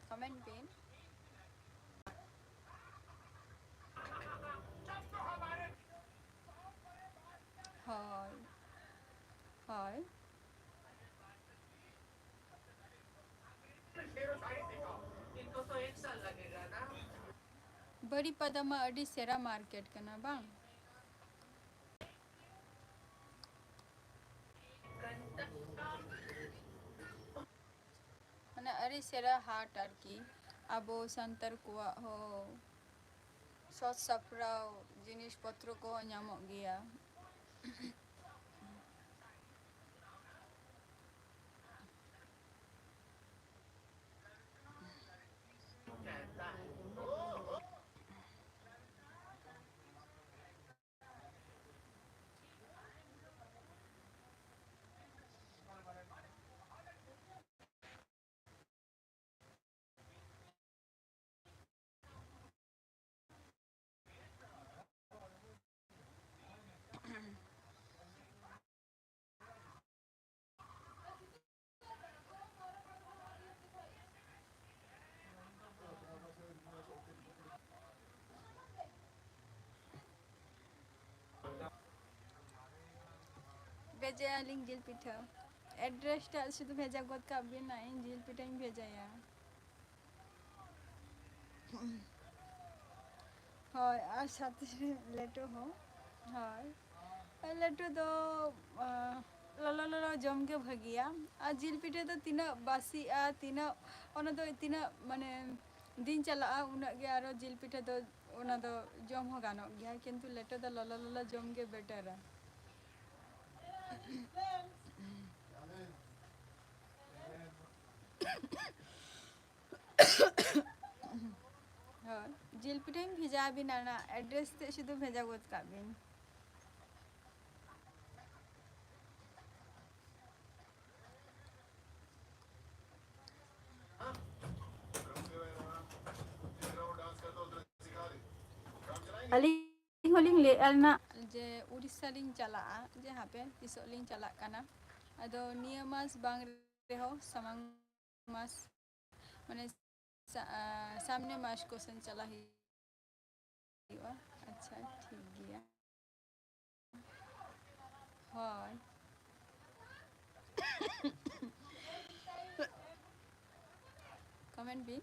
ᱠᱚᱢᱮᱱᱴ ᱵᱤᱱ᱾ ᱦᱳᱭ, ᱦᱳᱭ᱾ ᱵᱟᱹᱲᱤᱯᱟᱫᱟ ᱢᱟ ᱟᱹᱰᱤ ᱥᱮᱨᱟ ᱢᱟᱨᱠᱮᱴ ᱠᱟᱱᱟ, ᱵᱟᱝ? ᱢᱟᱱᱮ ᱟᱹᱰᱤ ᱥᱮᱨᱟ ᱦᱟᱴ ᱟᱨᱠᱤ, ᱟᱵᱚ ᱥᱟᱱᱛᱟᱲ ᱠᱚᱣᱟᱜ ᱦᱚᱸ ᱥᱟᱡᱽ ᱥᱟᱯᱲᱟᱣ ᱡᱤᱱᱤᱥ ᱯᱚᱛᱨᱚ ᱠᱚᱦᱚᱸ ᱧᱟᱢᱚᱜ ᱜᱮᱭᱟ᱾ ᱵᱷᱮᱡᱟᱭᱟᱞᱤᱧ ᱡᱤᱞ ᱯᱤᱴᱷᱟᱹ᱾ ᱮᱰᱨᱮᱥ ᱴᱟᱜ ᱥᱩᱫᱷᱩ ᱵᱷᱮᱡᱟ ᱜᱚᱫ ᱠᱟᱜ ᱵᱤᱱ, ᱤᱧ ᱡᱤᱞ ᱯᱤᱴᱷᱟᱹᱧ ᱵᱷᱮᱡᱟᱭᱟ᱾ ᱦᱳᱭ, ᱟᱨ ᱥᱟᱛᱷᱮ ᱨᱮ ᱞᱮᱴᱚ ᱦᱚᱸ᱾ ᱦᱳᱭ, ᱞᱮᱴᱚ ᱫᱚ, ᱟᱸ, ᱞᱚᱞᱚ ᱞᱚᱞᱚ ᱡᱚᱢ ᱜᱮ ᱵᱷᱟᱹᱜᱤᱭᱟ᱾ ᱟᱨ ᱡᱤᱞ ᱯᱤᱴᱷᱟᱹ ᱫᱚ ᱛᱤᱱᱟᱹᱜ ᱵᱟᱥᱤᱜᱼᱟ, ᱛᱤᱱᱟᱹᱜ, ᱚᱱᱟ ᱫᱚ ᱛᱤᱱᱟᱹᱜ, ᱢᱟᱱᱮ, ᱫᱤᱱ ᱪᱟᱞᱟᱜᱼᱟ, ᱩᱱᱟᱹᱜ ᱜᱮ ᱟᱨᱚ ᱡᱤᱞ ᱯᱤᱴᱷᱟᱹ ᱫᱚ, ᱚᱱᱟ ᱫᱚ ᱡᱚᱢ ᱦᱚᱸ ᱜᱟᱱᱚᱜ ᱜᱮᱭᱟ, ᱠᱤᱱᱛᱩ ᱞᱮᱴᱚ ᱫᱚ ᱞᱚᱞᱚ ᱞᱚᱞᱚ ᱡᱚᱢ ᱜᱮ ᱵᱮᱴᱟᱨᱟ᱾ ᱦᱳᱭ, ᱡᱤᱞ ᱯᱤᱴᱷᱟᱹᱧ ᱵᱷᱮᱡᱟ ᱟᱵᱤᱱᱟ, ᱚᱱᱟ ᱮᱰᱨᱮᱥ ᱛᱮ ᱥᱩᱫᱷᱩ ᱵᱷᱮᱡᱟ ᱜᱚᱫ ᱠᱟᱜ ᱵᱤᱱ᱾ ᱟᱹᱞᱤᱧ ᱦᱚᱸᱞᱤᱧ ᱞᱟᱹᱭᱮᱫᱼᱟ ᱱᱟᱜ ᱡᱮ ᱩᱲᱤᱥᱥᱟ ᱞᱤᱧ ᱪᱟᱞᱟᱜᱼᱟ, ᱡᱮ ᱦᱟᱯᱮ ᱛᱤᱥᱚᱜ ᱞᱤᱧ ᱪᱟᱞᱟᱜ ᱠᱟᱱᱟ᱾ ᱟᱫᱚ ᱱᱤᱭᱟᱹ ᱢᱟᱥ ᱵᱟᱝ ᱨᱮᱦᱚᱸ ᱥᱟᱢᱟᱝ ᱢᱟᱥ, ᱢᱟᱱᱮ ᱥᱟ-, ᱟ, ᱥᱟᱢᱱᱮ ᱢᱟᱥ ᱠᱚ ᱥᱮᱱ ᱪᱟᱞᱟᱜ ᱦᱩᱭᱩᱜᱼᱟ᱾ ᱟᱪᱪᱷᱟ, ᱴᱷᱤᱠ ᱜᱮᱭᱟ᱾ ᱦᱳᱭ᱾ ᱠᱚᱢᱮᱱᱴ ᱵᱤᱱ᱾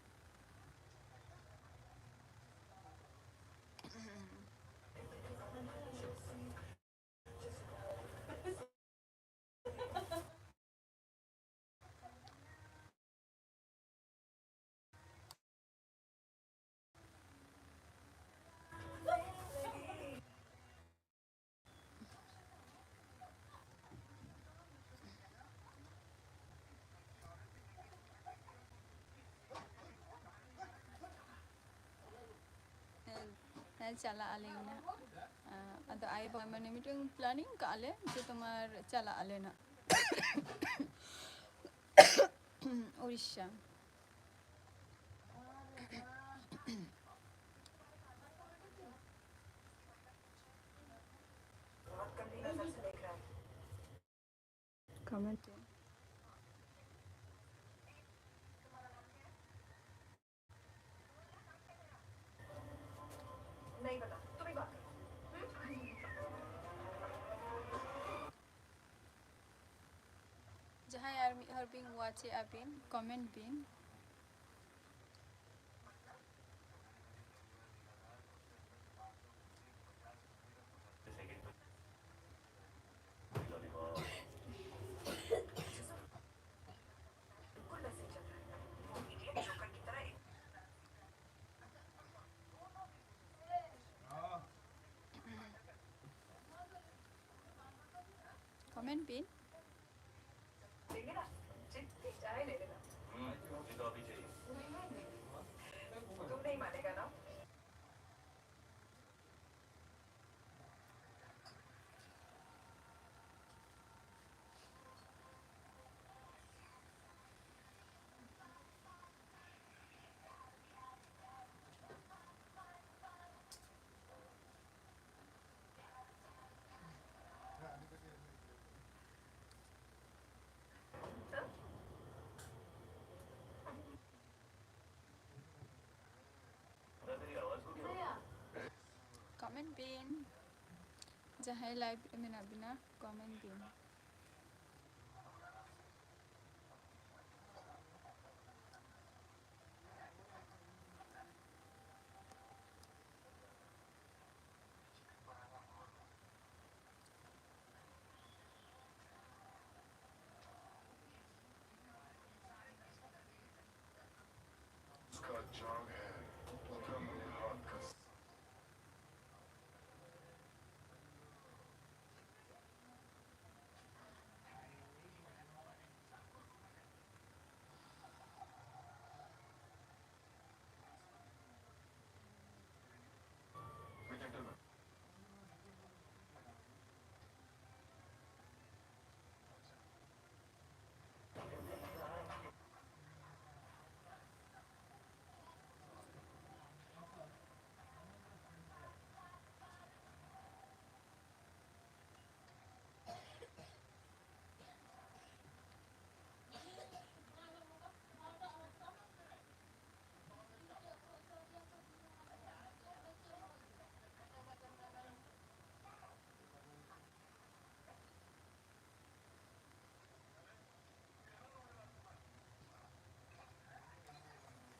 ᱦᱮᱸ, ᱦᱮᱸ, ᱪᱟᱞᱟᱜ ᱟᱞᱮ ᱱᱟᱦᱟᱜ᱾ ᱟᱸ, ᱟᱫᱚ ᱟᱭᱳ ᱵᱟᱵᱟ ᱢᱟᱱᱮ ᱢᱤᱫᱴᱟᱝ ᱯᱞᱟᱱᱤᱝ ᱠᱟᱜᱼᱟ ᱞᱮ ᱡᱮ ᱛᱳᱢᱟᱨ ᱪᱟᱞᱟᱜ ᱟᱞᱮ ᱱᱟᱦᱟᱜ ᱩᱲᱤᱥᱥᱟ᱾ ᱠᱚᱢᱮᱱᱴ ᱨᱮ᱾ ᱡᱟᱦᱟᱸᱭ ᱟᱨ ᱢᱤᱫ ᱦᱚᱲ ᱵᱤᱱ ᱣᱟᱪ ᱮᱫᱼᱟ ᱵᱤᱱ, ᱠᱚᱢᱮᱱᱴ ᱵᱤᱱ᱾ ᱢᱮᱱ ᱵᱤᱱ᱾ Comment ᱵᱤᱱ, ᱡᱟᱦᱟᱸᱭ live ᱨᱮ ᱢᱮᱱᱟᱜ ᱵᱤᱱᱟ, comment ᱵᱤᱱ᱾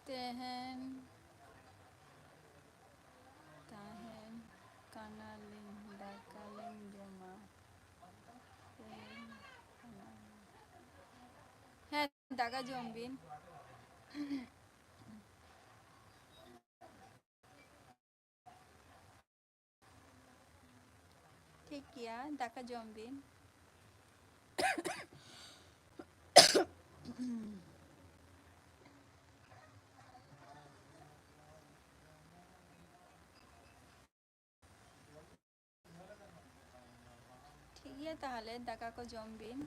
ᱛᱮᱦᱮᱧ, ᱛᱟᱦᱮᱱ ᱠᱟᱱᱟᱞᱤᱧ, ᱫᱟᱠᱟ ᱞᱤᱧ ᱡᱚᱢᱟ᱾ ᱛᱮᱦᱮᱧ ᱠᱟᱱᱟᱞᱤᱧ᱾ ᱦᱮᱸ, ᱫᱟᱠᱟ ᱡᱚᱢ ᱵᱤᱱ᱾ ᱴᱷᱤᱠ ᱜᱮᱭᱟ, ᱫᱟᱠᱟ ᱡᱚᱢ ᱵᱤᱱ᱾ ᱴᱷᱤᱠ ᱜᱮᱭᱟ, ᱛᱟᱦᱚᱞᱮ ᱫᱟᱠᱟ ᱠᱚ ᱡᱚᱢ ᱵᱤᱱ᱾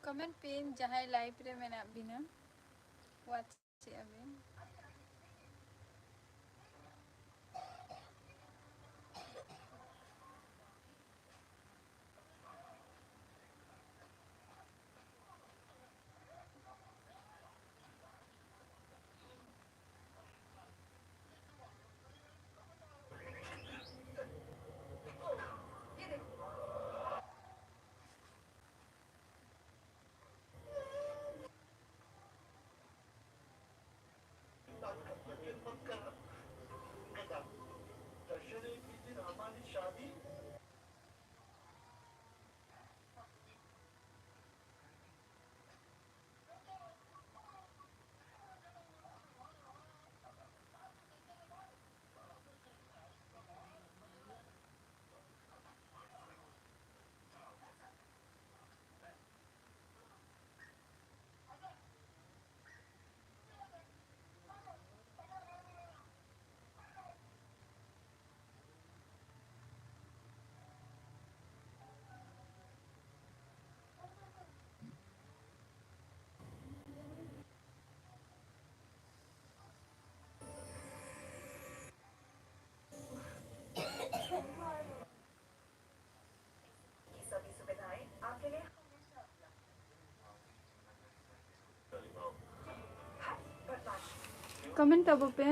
ᱠᱚᱢᱮᱱᱴ ᱯᱤᱱ ᱡᱟᱦᱟᱸᱭ ᱞᱟᱭᱤᱵᱷ ᱨᱮ ᱢᱮᱱᱟᱜ ᱵᱤᱱᱟ, ᱣᱟᱪ ᱮᱫᱼᱟ ᱵᱤᱱ᱾ ᱠᱚᱢᱮᱱᱴ ᱛᱟᱵᱚ ᱯᱮ᱾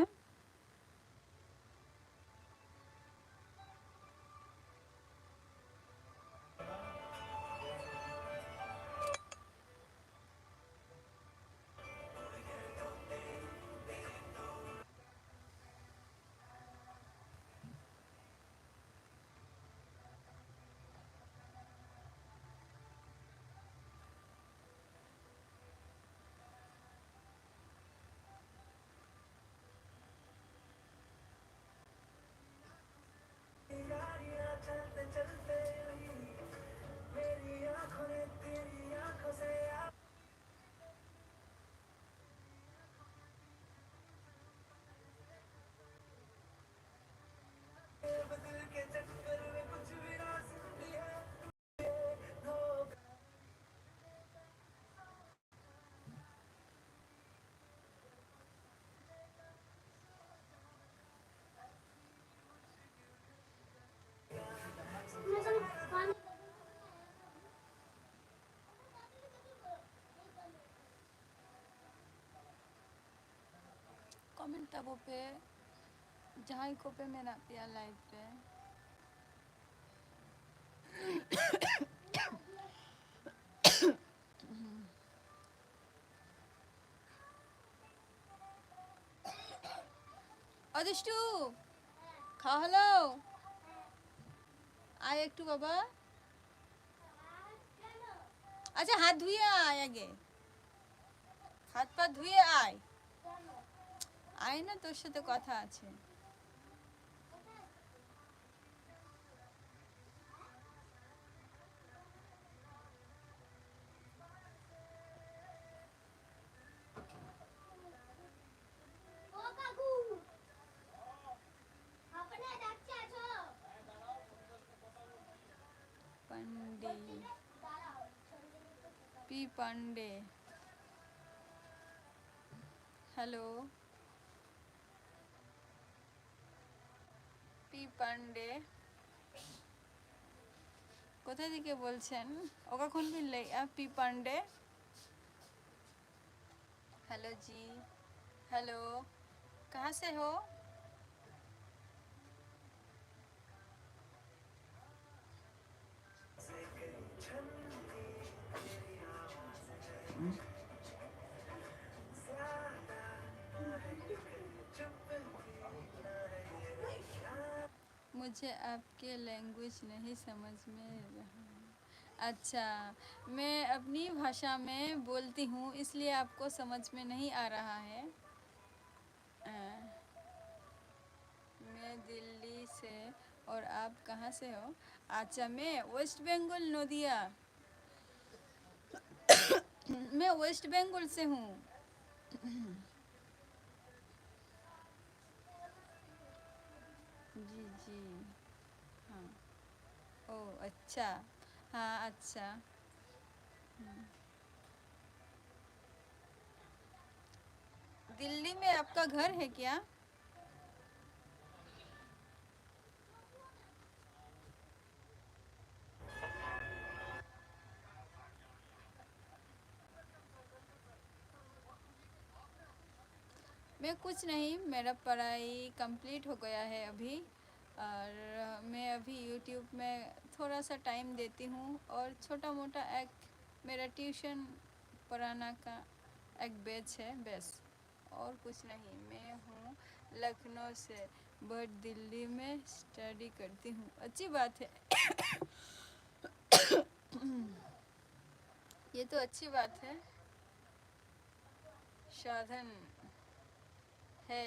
ᱠᱚᱢᱮᱱᱴ ᱛᱟᱵᱚ ᱯᱮ, ᱡᱟᱦᱟᱸᱭ ᱠᱚᱯᱮ ᱢᱮᱱᱟᱜ ᱯᱮᱭᱟ ᱞᱟᱭᱤᱵᱷ ᱨᱮ᱾ ও দুষ্টু, খাওয়া হলো? আয় একটু বাবা। আচ্ছা, হাত ধুয়ে আয় আগে, হাত পা ধুয়ে আয়। আয় না, তোর সাথে কথা আছে। Pandey, P Pandey. Hello, P Pandey. কোথা থেকে বলছেন? ᱚᱠᱟ ᱠᱷᱚᱱ ᱵᱤᱱ ᱞᱟᱹᱭᱮᱜᱼᱟ, P Pandey? Hello ji, hello. कहाँ से हो? मुझे आपके लैंग्वेज नहीं समझ में रहा है। अच्छा, मैं अपनी भाषा में बोलती हूँ, इसलिए आपको समझ में नहीं आ रहा है। अ, मैं दिल्ली से। और आप कहाँ से हो? अच्छा, मैं वेस्ट बंगाल, नदिया। मैं वेस्ट बंगाल से हूँ। जी, जी। हाँ। ओ, अच्छा। हाँ, अच्छा। हम्म। दिल्ली में आपका घर है क्या? मैं कुछ नहीं, मेरा पढ़ाई कंप्लीट हो गया है अभी, और मैं अभी यूट्यूब में थोड़ा सा टाइम देती हूँ और छोटा मोटा एक मेरा ट्यूशन पढ़ाना का एक बैच है बस, और कुछ नहीं। मैं हूँ लखनऊ से, बट दिल्ली में स्टडी करती हूँ। अच्छी बात है। ये तो अच्छी बात है। साधन, हे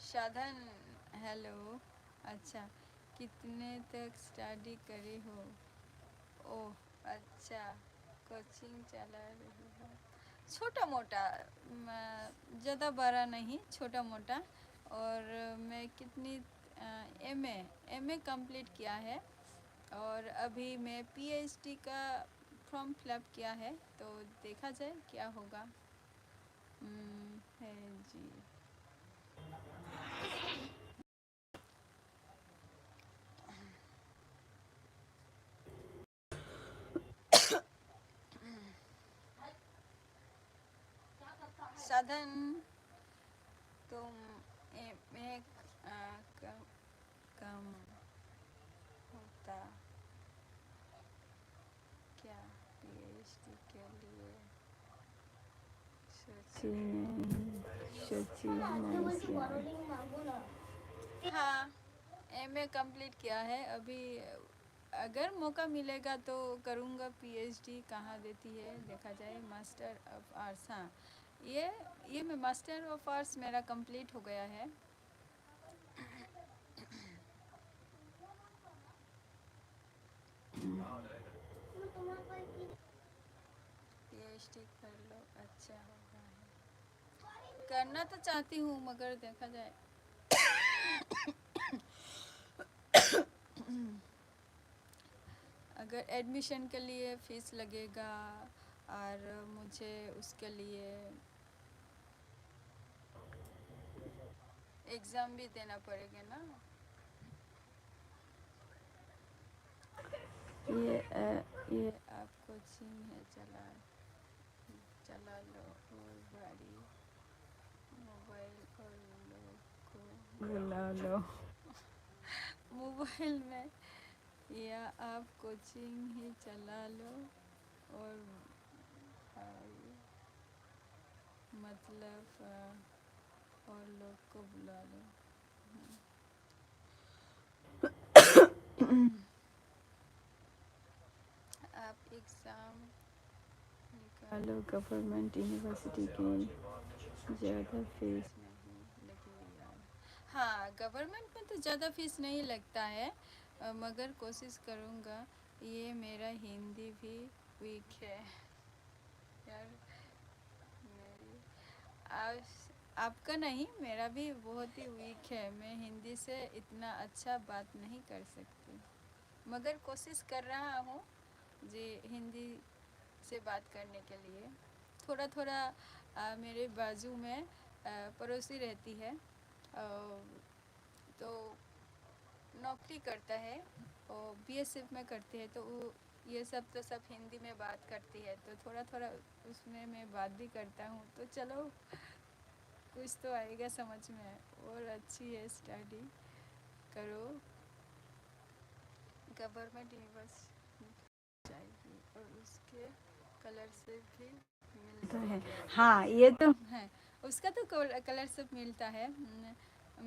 साधन, हेलो। अच्छा, कितने तक स्टडी करे हो? ओह, अच्छा, कोचिंग चला रही हो। छोटा मोटा, म, ज़्यादा बड़ा नहीं, छोटा मोटा। और मैं कितनी, M A, M A complete किया है और अभी मैं पीएचडी का फॉर्म फिलअप किया है, तो देखा जाए क्या होगा। हम्म, है जी। साधन, तो एमए कम होता क्या पीएचडी के लिए? सोची नहीं, सोची नहीं क्या। हाँ, एमए कंप्लीट किया है अभी। अगर मौका मिलेगा तो करूँगा पीएचडी। कहाँ देती है, देखा जाए। मास्टर ऑफ आर्ट्स, हाँ, ये ये मैं मास्टर ऑफ आर्ट्स मेरा कंप्लीट हो गया है। पीएचडी कर लो, अच्छा होगा। करना तो चाहती हूँ, मगर देखा जाए। अगर एडमिशन के लिए फीस लगेगा और मुझे उसके लिए एग्ज़ाम भी देना पड़ेगा ना। ये अ, ये आप कोचिंग है, चला चला लो और बड़ी मोबाइल और लोग को बुला लो। मोबाइल में या आप कोचिंग ही चला लो और भाई, मतलब, अ, और लोग को बुला लो। हम्म। आप एग्ज़ाम निकालो, गवर्नमेंट यूनिवर्सिटी की ज़्यादा फीस नहीं लगेगी यार। हाँ, गवर्नमेंट में तो ज़्यादा फीस नहीं लगता है, अ, मगर कोशिश करूँगा। ये मेरा हिंदी भी वीक है यार। मेरी, आप, आपका नहीं, मेरा भी बहुत ही वीक है। मैं हिंदी से इतना अच्छा बात नहीं कर सकती, मगर कोशिश कर रहा हूँ जी हिंदी से बात करने के लिए। थोड़ा थोड़ा, अ, मेरे बाजू में, अ, पड़ोसी रहती है, अ, तो नौकरी करता है, वो बीएसएफ में करती है, तो वो ये सब तो सब हिंदी में बात करती है, तो थोड़ा थोड़ा उसमें मैं बात भी करता हूँ। तो चलो, कुछ तो आएगा समझ में। और अच्छी है, स्टडी करो, गवर्नमेंट यूनिवर्सिटी जाएगी और उसके कलर से भी मिलता है। हाँ, ये तो है, उसका तो कलर सब मिलता है। हम्म,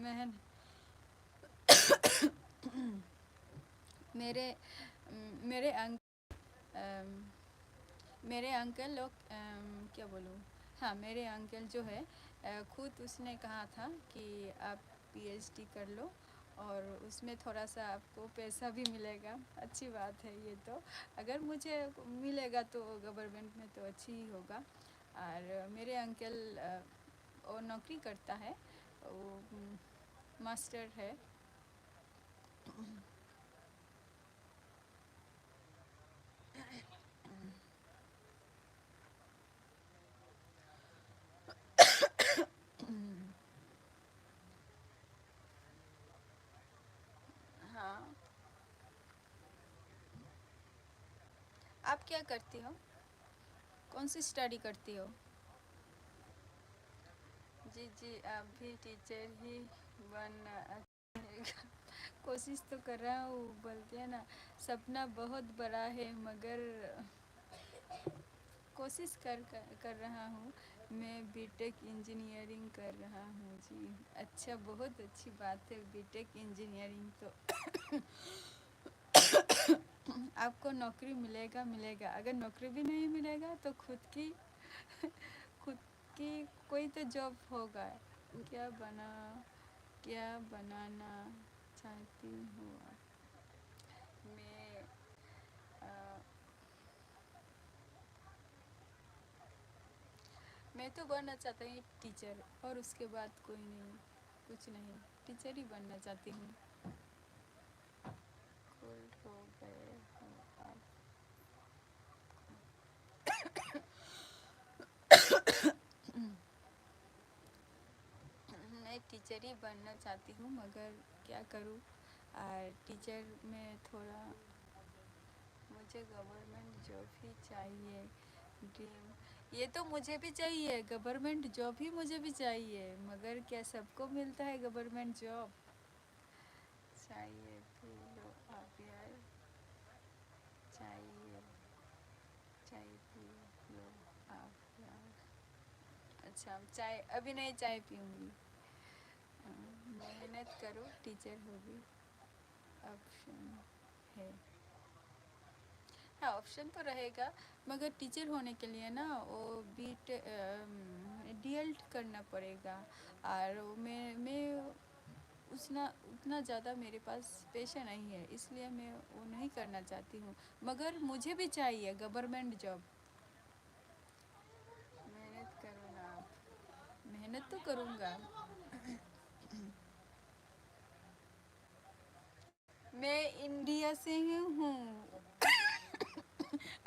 महन मेरे मेरे अंक अम, मेरे अंकल लोग, अम, क्या बोलूँ, हाँ, मेरे अंकल जो है, अ, खुद उसने कहा था कि आप पीएचडी कर लो और उसमें थोड़ा सा आपको पैसा भी मिलेगा। अच्छी बात है ये तो। अगर मुझे मिलेगा तो गवर्नमेंट में तो अच्छी ही होगा। और मेरे अंकल, अ, वो नौकरी करता है, वो, उम, मास्टर है। हाँ। आप क्या करती हो? कौन सी स्टडी करती हो? जी, जी, आप भी टीचर ही बनना। कोशिश तो कर रहा हूँ, बोलते हैं ना, सपना बहुत बड़ा है, मगर कोशिश कर, कर, कर रहा हूँ। मैं बीटेक इंजीनियरिंग कर रहा हूँ जी। अच्छा, बहुत अच्छी बात है, बीटेक इंजीनियरिंग तो आपको नौकरी मिलेगा, मिलेगा। अगर नौकरी भी नहीं मिलेगा तो खुद की, खुद की कोई तो जॉब होगा। क्या बना, क्या बनाना चाहती हो आप? मैं, अ, मैं तो बनना चाहता हूँ टीचर, और उसके बाद कोई नहीं, कुछ नहीं, टीचर ही बनना चाहती हूँ। कोल्ड हो गए हो आप। मैं टीचर ही बनना चाहती हूँ, मगर क्या करूँ, आ, टीचर में थोड़ा, मुझे गवर्नमेंट जॉब ही चाहिए, ड्रीम। ये तो मुझे भी चाहिए, गवर्नमेंट जॉब ही मुझे भी चाहिए, मगर क्या सबको मिलता है गवर्नमेंट जॉब? चाय पी लो आप यार, चाय, चाय पी लो आप यार। अच्छा, चाय अभी नहीं, चाय पीऊँगी। मेहनत करो, टीचर होगी, ऑप्शन है। हाँ, ऑप्शन तो रहेगा, मगर टीचर होने के लिए ना वो बीट डीएल्ड करना पड़ेगा। और मैं मैं उतना उतना ज़्यादा मेरे पास पैसा नहीं है, इसलिए मैं वो नहीं करना चाहती हूँ। मगर मुझे भी चाहिए गवर्नमेंट जॉब। मेहनत करो ना आप। मेहनत तो करूँगा। मैं इंडिया से ही हूँ।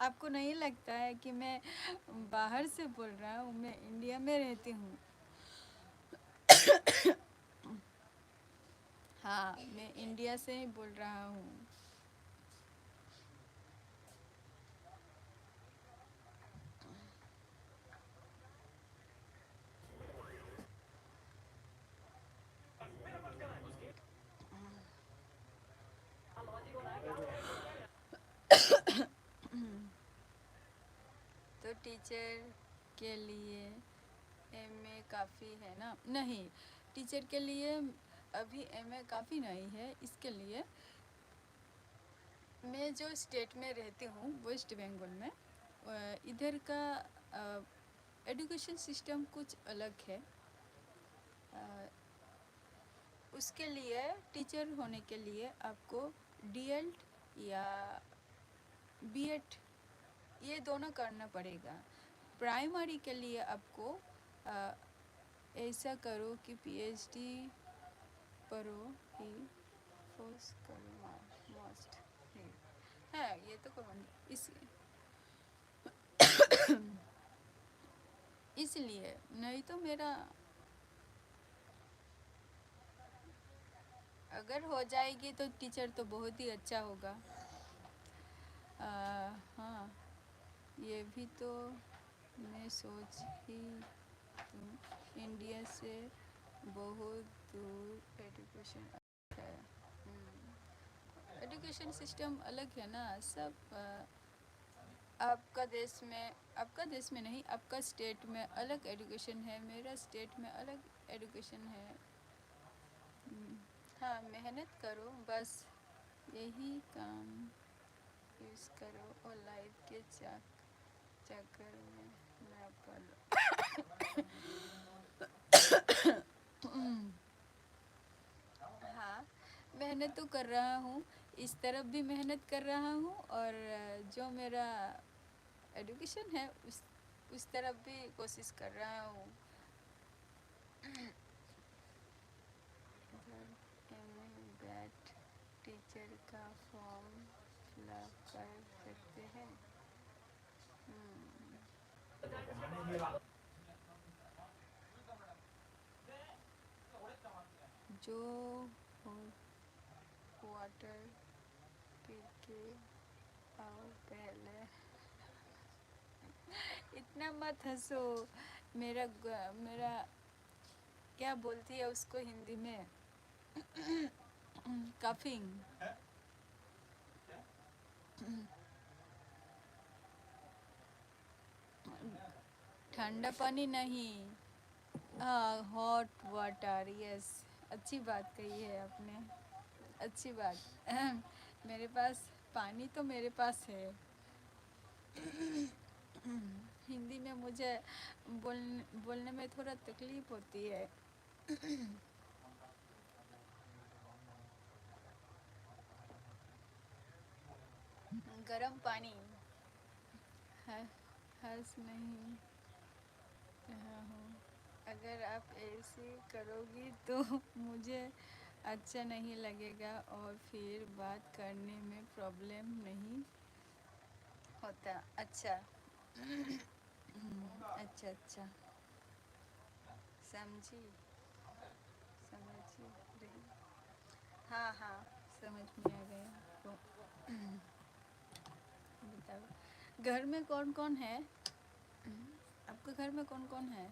आपको नहीं लगता है कि मैं बाहर से बोल रहा हूँ? मैं इंडिया में रहती हूँ। हाँ, मैं इंडिया से ही बोल रहा हूँ। तो टीचर के लिए एमए काफ़ी है ना? नहीं, टीचर के लिए अभी एमए काफ़ी नहीं है। इसके लिए मैं जो स्टेट में रहती हूँ, वेस्ट बंगाल में, अ, इधर का एजुकेशन सिस्टम कुछ अलग है। अ, उसके लिए, टीचर होने के लिए आपको डीएल्ड या बीएड, ये दोनों करना पड़ेगा। प्राइमरी के लिए आपको, अ, ऐसा करो कि पीएचडी पढ़ो ही, फोर्स करो, मस्ट ही। हाँ, ये तो कॉमन। इस इसलिए नहीं तो मेरा, अगर हो जाएगी तो टीचर तो बहुत ही अच्छा होगा। आ, हाँ, ये भी तो मैं सोच ही तुम इंडिया से बहुत दूर एजुकेशन है। एजुकेशन सिस्टम अलग है ना सब। अ, आपका देश में, आपका देश में नहीं, आपका स्टेट में अलग एजुकेशन है, मेरा स्टेट में अलग एजुकेशन है। हम्म, हाँ, मेहनत करो, बस यही काम यूज़ करो और लाइफ के चक-, चक्कर में ना पड़ो। हाँ, मेहनत तो कर रहा हूँ, इस तरफ भी मेहनत कर रहा हूँ और जो मेरा एजुकेशन है उस उस तरफ भी कोशिश कर रहा हूँ। एमए बैट टीचर का फॉर्म फिलअप कर सकते हैं। हम्म। जो हो वाटर पी के आओ पहले। इतना मत हंसो। मेरा ग-, मेरा क्या बोलती है उसको हिंदी में? कफिंग। ठंडा पानी नहीं, हाँ, हॉट वाटर। यस, अच्छी बात कही है आपने, अच्छी बात। मेरे पास पानी तो मेरे पास है। हिंदी में मुझे बोल बोलने में थोड़ा तकलीफ होती है। गरम पानी। ह-, हंस नहीं रहा हूँ। अगर आप ऐसे करोगी तो मुझे अच्छा नहीं लगेगा और फिर बात करने में प्रॉब्लम नहीं होता। अच्छा। अच्छा, अच्छा। समझी? समझ रही? हाँ, हाँ, समझ में आ गया। तो बताओ, घर में कौन कौन है? आपके घर में कौन कौन है?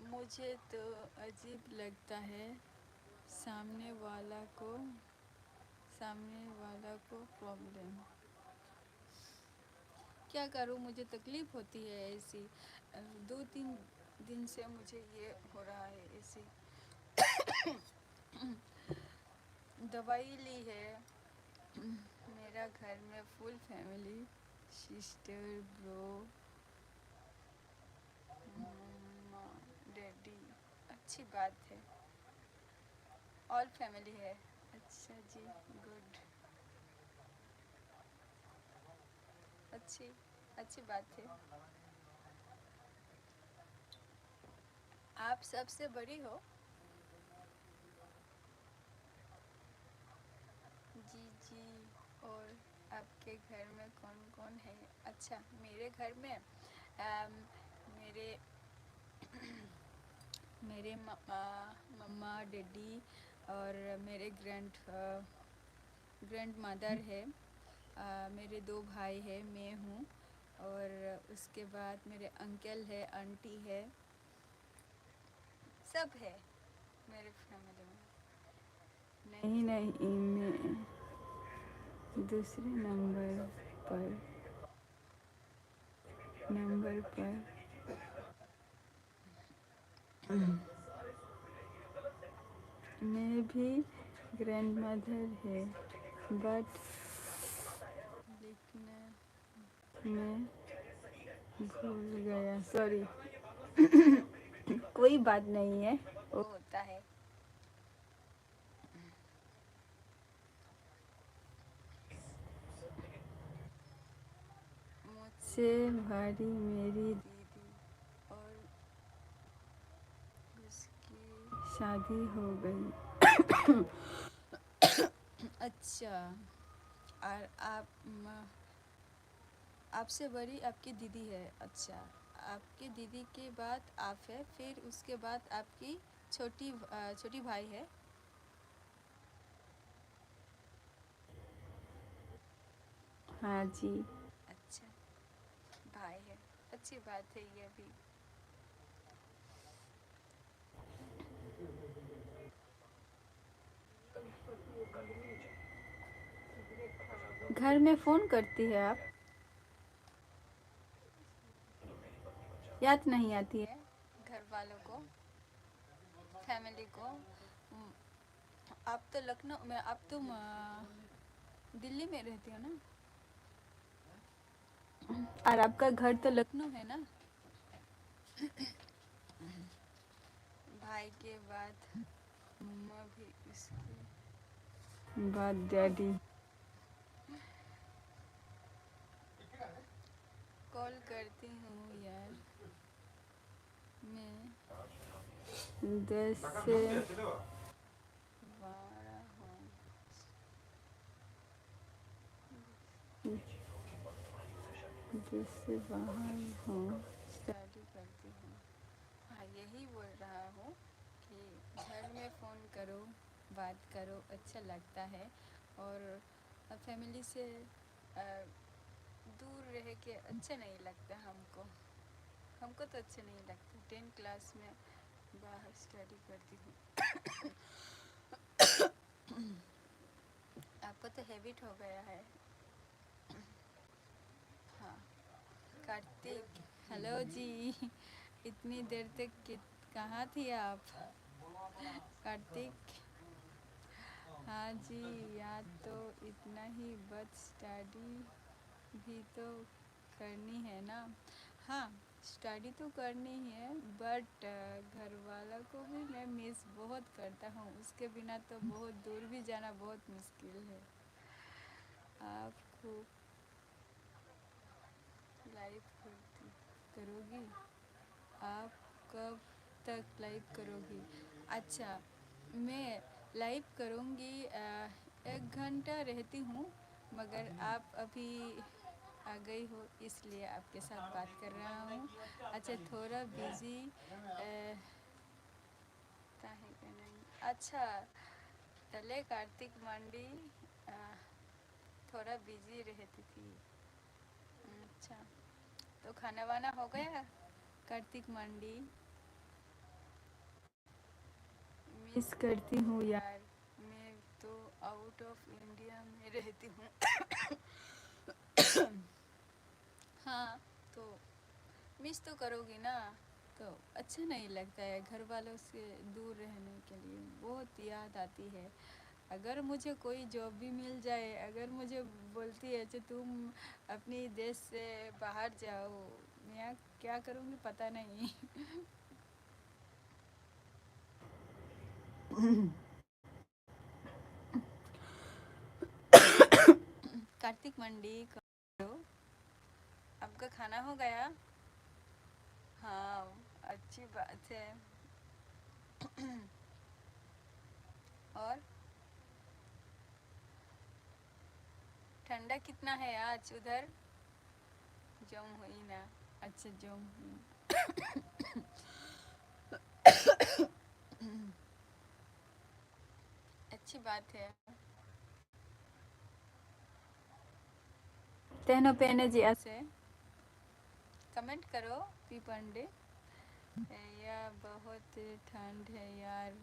मुझे तो अजीब लगता है सामने वाला को, सामने वाला को प्रॉब्लम। क्या करूँ, मुझे तकलीफ़ होती है ऐसी। अ, दो तीन दिन से मुझे ये हो रहा है ऐसी। दवाई ली है। मेरा घर में फुल फैमिली, सिस्टर, ब्रो, मम्मा, डैडी। अच्छी बात है, ऑल फैमिली है। अच्छा जी, गुड। अच्छी, अच्छी बात है। आप सबसे बड़ी हो? जी जी। और आपके घर में कौन कौन है? अच्छा, मेरे घर में अम, मेरे मेरे मम्मा, मम्मा, डैडी और मेरे ग्रैंड ग्रैंड मदर है। अ, मेरे दो भाई हैं, मैं हूँ, और उसके बाद मेरे अंकल है, आंटी है, सब है मेरे फैमिली में। नहीं नहीं, मैं दूसरे नंबर पर, नंबर पर मैं भी ग्रैंड मदर है, बट लिखना मैं भूल गया, सॉरी। कोई बात नहीं है, वो होता है। मुझसे भारी मेरी दीदी और उसकी शादी हो गई। अच्छा, और आप म- आपसे बड़ी आपकी दीदी है। अच्छा, आपके दीदी के बाद आप है, फिर उसके बाद आपकी छोटी अ, छोटी भाई है। हाँ जी। अच्छा, भाई है, अच्छी बात है ये भी। घर में फोन करती है आप? याद नहीं आती है घर वालों को, फैमिली को? हम्म, आप तो लखनऊ में, आप तो म-, दिल्ली में रहती हो ना? और आपका घर तो लखनऊ है ना? भाई के बाद मम्मा भी, उसके बाद डैडी। कॉल करती हूँ यार, मैं दस से बारह हूँ। दस से बाहर हूँ। स्टडी करती हूँ। हाँ, यही बोल रहा हूँ कि घर में फ़ोन करो, बात करो, अच्छा लगता है। और फैमिली से अ, दूर रह के अच्छा नहीं लगता हमको। हमको तो अच्छा नहीं लगता। टेंथ क्लास में बाहर स्टडी करती हूँ। आपको तो हैबिट हो गया है। हाँ, कार्तिक, हेलो जी। इतनी देर तक कि-, कहाँ थी आप? कार्तिक, हाँ जी, याद तो इतना ही, बट स्टडी भी तो करनी है ना। हाँ, स्टडी तो करनी ही है, बट घर वाला को भी मैं मिस बहुत करता हूँ। उसके बिना तो बहुत दूर भी जाना बहुत मुश्किल है। आप खूब लाइव करती, करोगी? आप कब तक लाइव करोगी? अच्छा, मैं लाइव करूँगी, अ, एक घंटा रहती हूँ, मगर आप अभी आ गई हो, इसलिए आपके साथ बात कर रहा हूँ। अच्छा, थोड़ा बिजी। ᱛᱟᱦᱮᱸ ᱠᱟᱹᱱᱟᱹᱧ। ᱟᱪᱪᱷᱟ, ᱛᱟᱦᱞᱮ ᱠᱟᱨᱛᱤᱠ ᱢᱟᱱᱰᱤ, ᱟ, थोड़ा बिजी रहती थी। अच्छा, तो खाना वाना हो गया कार्तिक मांडी? मिस करती हूँ यार, मैं तो आउट ऑफ इंडिया में रहती हूँ। हाँ, तो मिस तो करोगी ना, तो अच्छा नहीं लगता है घर वालों से दूर रहने के लिए, बहुत याद आती है। अगर मुझे कोई जॉब भी मिल जाए, अगर मुझे बोलती है कि तुम अपनी देश से बाहर जाओ, मैं क्या करूँगी पता नहीं। कार्तिक मंडी, आपका खाना हो गया? हाँ, अच्छी बात है। और ठंडा कितना है आज उधर? जम हुई ना? अच्छा, जम हुई। अच्छी बात है। तेहनो पेने जी ऐसे कमेंट करो पी पांडे। या बहुत ठंड है यार।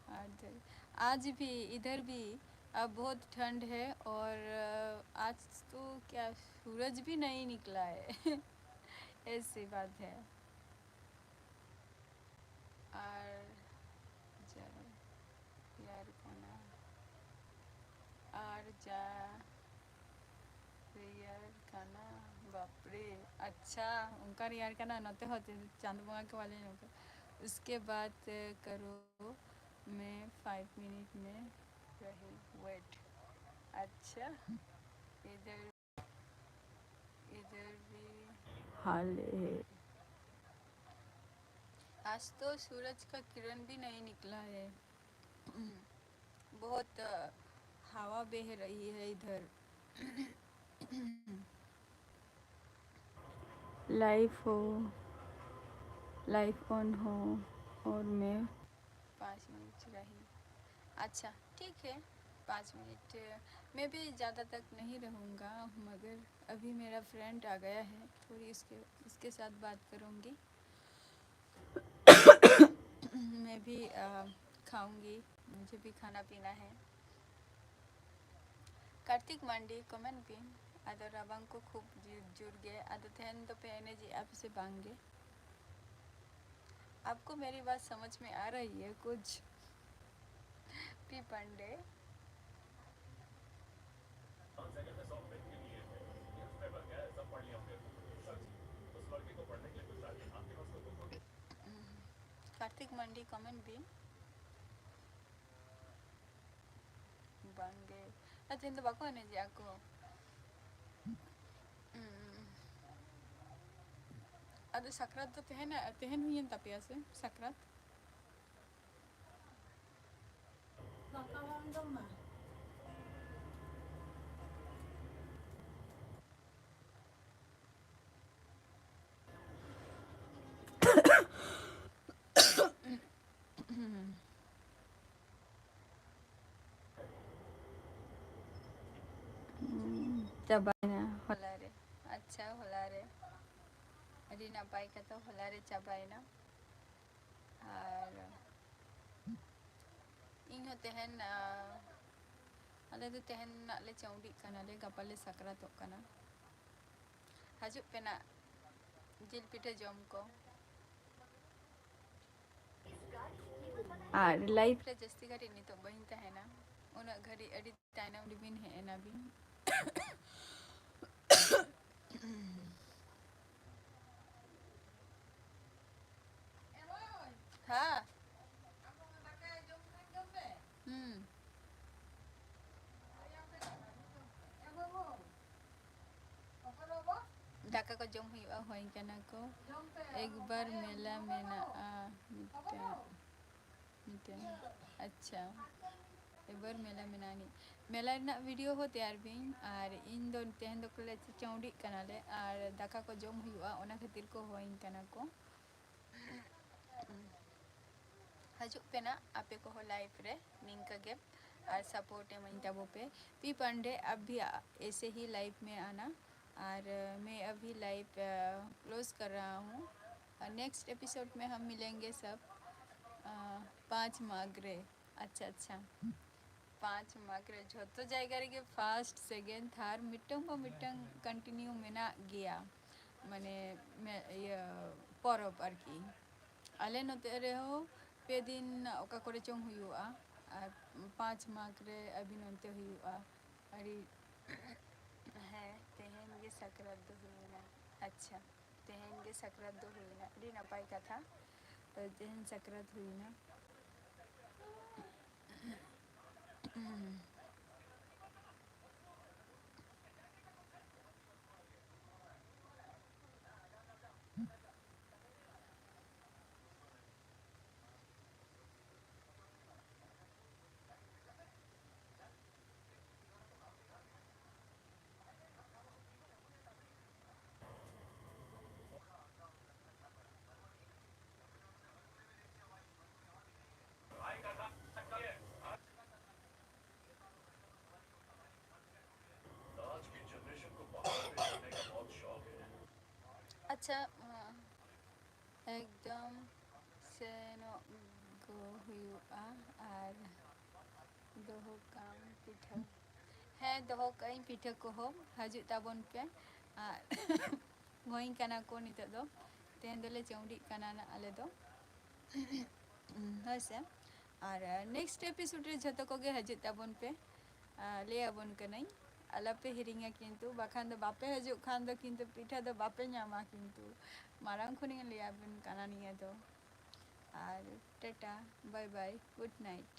आज, आज भी इधर भी अब बहुत ठंड है और, अ, आज तो क्या सूरज भी नहीं निकला है। ऐसी बात है। ᱟᱨ ᱡᱟ ᱨᱮᱭᱟᱲ ᱠᱟᱱᱟ, ᱟᱨ ᱡᱟ ᱨᱮᱭᱟᱲ ᱠᱟᱱᱟ, ᱵᱟᱯᱨᱮ᱾ ᱟᱪᱪᱷᱟ, ᱚᱱᱠᱟ ᱨᱮᱭᱟᱲ ᱠᱟᱱᱟ ᱱᱚᱛᱮ ᱦᱚᱸ, ᱪᱟᱸᱫ ᱵᱚᱸᱜᱟ ᱠᱮ ᱵᱟᱞᱮ ᱧᱮᱞ ᱠᱟᱫᱟ᱾ उसके बाद करो, मैं फ़ाइव मिनट में रही वेट। अच्छा, इधर इधर भी हाल है। आज तो सूरज का किरण भी नहीं निकला है। बहुत, अ, हवा बह रही है इधर। लाइव हो, लाइव ऑन हो और मैं पाँच मिनट रही। अच्छा, ठीक है, पाँच मिनट। मैं भी ज़्यादा तक नहीं रहूँगा, मगर अभी मेरा फ्रेंड आ गया है, थोड़ी उसके उसके साथ बात करूँगी। मैं भी अ, खाऊंगी, मुझे भी खाना पीना है। कार्तिक मांडी कमेंट ᱵᱤᱱ, ᱟᱫᱚ ᱨᱟᱵᱟᱝ ᱠᱚ ᱠᱷᱩᱵ ᱡᱳᱨ ᱜᱮ, ᱟᱫᱚ ᱛᱮᱦᱮᱧ ᱫᱚᱯᱮ ᱮᱱᱮᱡᱮᱜᱼᱟ ᱯᱮ ᱥᱮ ᱵᱟᱝ ᱜᱮ? आपको मेरी बात समझ में आ रही है कुछ? पी पांडे। कार्तिक मंडी कमेंट ᱵᱤᱱ᱾ ᱵᱟᱝᱜᱮ, ᱟᱨ ᱛᱮᱦᱮᱧ ᱫᱚ ᱵᱟᱠᱚ ᱮᱱᱮᱡᱮᱜᱼᱟ ᱠᱚ᱾ ᱩᱸ, ᱟᱫᱚ ᱥᱟᱠᱨᱟᱛ ᱫᱚ ᱛᱮᱦᱮᱧ, ᱛᱮᱦᱮᱧ ᱦᱩᱭᱮᱱ ᱛᱟᱯᱮᱭᱟ ᱥᱮ ᱥᱟᱠᱨᱟᱛ? ᱫᱟᱠᱟ ᱵᱟᱢ ᱡᱚᱢᱟ? ᱦᱩᱸ, ᱪᱟᱵᱟᱭᱮᱱᱟ ᱦᱚᱞᱟ ᱨᱮ᱾ ᱟᱪᱪᱷᱟ, ᱦᱚᱞᱟ ᱨᱮ ᱟᱹᱰᱤ ᱱᱟᱯᱟᱭ ᱠᱟᱛᱷᱟ, ᱦᱚᱞᱟ ᱨᱮ ᱪᱟᱵᱟᱭᱮᱱᱟ᱾ ᱟᱨ ᱤᱧ ᱦᱚᱸ ᱛᱮᱦᱮᱧ, ᱟᱸ, ᱟᱞᱮ ᱫᱚ ᱛᱮᱦᱮᱧ ᱱᱟᱜ ᱞᱮ ᱪᱟᱹᱣᱰᱤᱜ ᱠᱟᱱᱟᱞᱮ, ᱜᱟᱯᱟ ᱞᱮ ᱥᱟᱠᱨᱟᱛᱚᱜ ᱠᱟᱱᱟ᱾ ᱦᱤᱡᱩᱜ ᱯᱮ ᱱᱟᱜ ᱡᱤᱞ ᱯᱤᱴᱷᱟᱹ ᱡᱚᱢ ᱠᱚ᱾ ᱟᱨ ᱞᱟᱭᱤᱵᱷ ᱨᱮ ᱡᱟᱹᱥᱛᱤ ᱜᱷᱟᱹᱲᱤᱡ ᱱᱤᱛᱚᱜ ᱵᱟᱹᱧ ᱛᱟᱦᱮᱱᱟ, ᱩᱱᱟᱹᱜ ᱜᱷᱟᱹᱲᱤᱡ ᱟᱹᱰᱤ ᱛᱟᱭᱱᱚᱢ ᱨᱮᱵᱤᱱ ᱦᱮᱡ ᱮᱱᱟ ᱵᱤᱱ᱾ ᱦᱮᱸ᱾ ᱦᱩᱸ᱾ ᱫᱟᱠᱟ ᱠᱚ ᱡᱚᱢ ᱦᱩᱭᱩᱜᱼᱟ, ᱦᱚᱦᱚᱧ ᱠᱟᱱᱟ ᱠᱚ᱾ ᱮᱠᱵᱟᱨ ᱢᱮᱞᱟ ᱢᱮᱱᱟᱜᱼᱟ ᱢᱤᱫᱴᱟᱝ, ᱢᱤᱫᱴᱟᱝ᱾ ᱟᱪᱪᱷᱟ, ᱮᱠᱵᱟᱨ ᱢᱮᱞᱟ ᱢᱮᱱᱟᱜᱼᱟ ᱟᱹᱱᱤᱡ᱾ ᱢᱮᱞᱟ ᱨᱮᱱᱟᱜ ᱵᱷᱤᱰᱤᱭᱳ ᱦᱚᱸ ᱛᱮᱭᱟᱨ ᱵᱤᱱ᱾ ᱟᱨ ᱤᱧ ᱫᱚ ᱛᱮᱦᱮᱧ ᱫᱚ ᱠᱚᱞᱮᱡᱽ ᱪᱟᱹᱣᱰᱤᱜ ᱠᱟᱱᱟᱞᱮ ᱟᱨ ᱫᱟᱠᱟ ᱠᱚ ᱡᱚᱢ ᱦᱩᱭᱩᱜᱼᱟ, ᱚᱱᱟ ᱠᱷᱟᱹᱛᱤᱨ ᱠᱚ ᱦᱚᱦᱚᱧ ᱠᱟᱱᱟ ᱠᱚ᱾ ᱦᱤᱡᱩᱜ ᱯᱮ ᱱᱟᱜ ᱟᱯᱮ ᱠᱚᱦᱚᱸ ᱞᱟᱭᱤᱵᱷ ᱨᱮ ᱱᱤᱝᱠᱟᱹ ᱜᱮ, ᱟᱨ ᱥᱟᱯᱳᱨᱴ ᱮᱢᱟᱹᱧ ᱛᱟᱵᱚ ᱯᱮ᱾ पी पांडे, अब भी ऐसे ही लाइव में आना, और मैं अभी लाइव क्लोज कर रहा हूँ। नेक्स्ट एपिसोड में हम मिलेंगे सब। पाँच माग रे, ᱟᱪᱪᱷᱟ, ᱟᱪᱪᱷᱟ᱾ ᱯᱟᱸᱪ ᱢᱟᱜᱽ ᱨᱮ ᱡᱷᱚᱛᱚ ᱡᱟᱭᱜᱟ ᱨᱮᱜᱮ ᱯᱷᱟᱨᱥᱴ, ᱥᱮᱠᱮᱱᱰ, ᱛᱷᱟᱨᱰ ᱢᱤᱫᱴᱟᱝ ᱵᱟ ᱢᱤᱫᱴᱟᱝ ᱠᱚᱱᱴᱤᱱᱤᱭᱩ ᱢᱮᱱᱟᱜ ᱜᱮᱭᱟ, ᱢᱟᱱᱮ ᱢᱮ-, ᱤᱭᱟᱹ ᱯᱚᱨᱚᱵᱽ ᱟᱨᱠᱤ᱾ ᱟᱞᱮ ᱱᱚᱛᱮ ᱨᱮᱦᱚᱸ ᱯᱮ ᱫᱤᱱ ᱚᱠᱟ ᱠᱚᱨᱮ ᱪᱚᱝ ᱦᱩᱭᱩᱜᱼᱟ, ᱟᱨ ᱯᱟᱸᱪ ᱢᱟᱜᱽ ᱨᱮ ᱟᱹᱵᱤᱱ ᱚᱱᱛᱮ ᱦᱩᱭᱩᱜᱼᱟ᱾ ᱟᱹᱰᱤ, ᱦᱮᱸ, ᱛᱮᱦᱮᱧ ᱜᱮ ᱥᱟᱠᱨᱟᱛ ᱫᱚ ᱦᱩᱭᱱᱟ᱾ ᱟᱪᱪᱷᱟ, ᱛᱮᱦᱮᱧ ᱜᱮ ᱥᱟᱠᱨᱟᱛ ᱫᱚ ᱦᱩᱭᱱᱟ, ᱟᱹᱰᱤ ᱱᱟᱯᱟᱭ ᱠᱟᱛᱷᱟ᱾ ᱛᱮᱦᱮᱧ ᱥᱟᱠᱨᱟᱛ ᱦᱩᱭᱱᱟ᱾ ᱟᱪᱪᱷᱟ, ᱮᱠᱫᱚᱢ ᱥᱮᱱᱚᱜ ᱜᱚ ᱦᱩᱭᱩᱜᱼᱟ ᱟᱨ ᱫᱚᱦᱚ ᱠᱟᱜ ᱟᱢ ᱯᱤᱴᱷᱟᱹ᱾ ᱦᱮᱸ, ᱫᱚᱦᱚ ᱠᱟᱜ ᱟᱹᱧ ᱯᱤᱴᱷᱟᱹ ᱠᱚᱦᱚᱸ, ᱦᱤᱡᱩᱜ ᱛᱟᱵᱚᱱ ᱯᱮ᱾ ᱟᱨ ᱦᱚᱦᱚᱧ ᱠᱟᱱᱟ ᱠᱚ ᱱᱤᱛᱚᱜ ᱫᱚ, ᱛᱮᱦᱮᱧ ᱫᱚᱞᱮ ᱪᱟᱹᱣᱰᱤᱜ ᱠᱟᱱᱟ ᱱᱟᱜ ᱟᱞᱮ ᱫᱚ᱾ ᱦᱳᱭ ᱥᱮ, ᱟᱨ ᱱᱮᱠᱥᱴ ᱮᱯᱤᱥᱳᱰ ᱨᱮ ᱡᱷᱚᱛᱚ ᱠᱚᱜᱮ ᱦᱤᱡᱩᱜ ᱛᱟᱵᱚᱱ ᱯᱮ᱾ ᱟᱨ ᱞᱟᱹᱭ ᱟᱵᱚᱱ ᱠᱟᱹᱱᱟᱹᱧ, ᱟᱞᱚᱯᱮ ᱦᱤᱲᱤᱧᱟ ᱠᱤᱱᱛᱩ, ᱵᱟᱠᱷᱟᱱ ᱫᱚ ᱵᱟᱯᱮ ᱦᱤᱡᱩᱜ ᱠᱷᱟᱱ ᱫᱚ ᱠᱤᱱᱛᱩ ᱯᱤᱴᱷᱟᱹ ᱫᱚ ᱵᱟᱯᱮ ᱧᱟᱢᱟ ᱠᱤᱱᱛᱩ᱾ ᱢᱟᱲᱟᱝ ᱠᱷᱚᱱᱤᱧ ᱞᱟᱹᱭ ᱟᱵᱚᱱ ᱠᱟᱱᱟ ᱱᱤᱭᱟᱹ ᱫᱚ᱾ ᱟᱨ ᱴᱟᱴᱟ, ᱵᱟᱭ ᱵᱟᱭ, ᱜᱩᱰ ᱱᱟᱭᱤᱴ᱾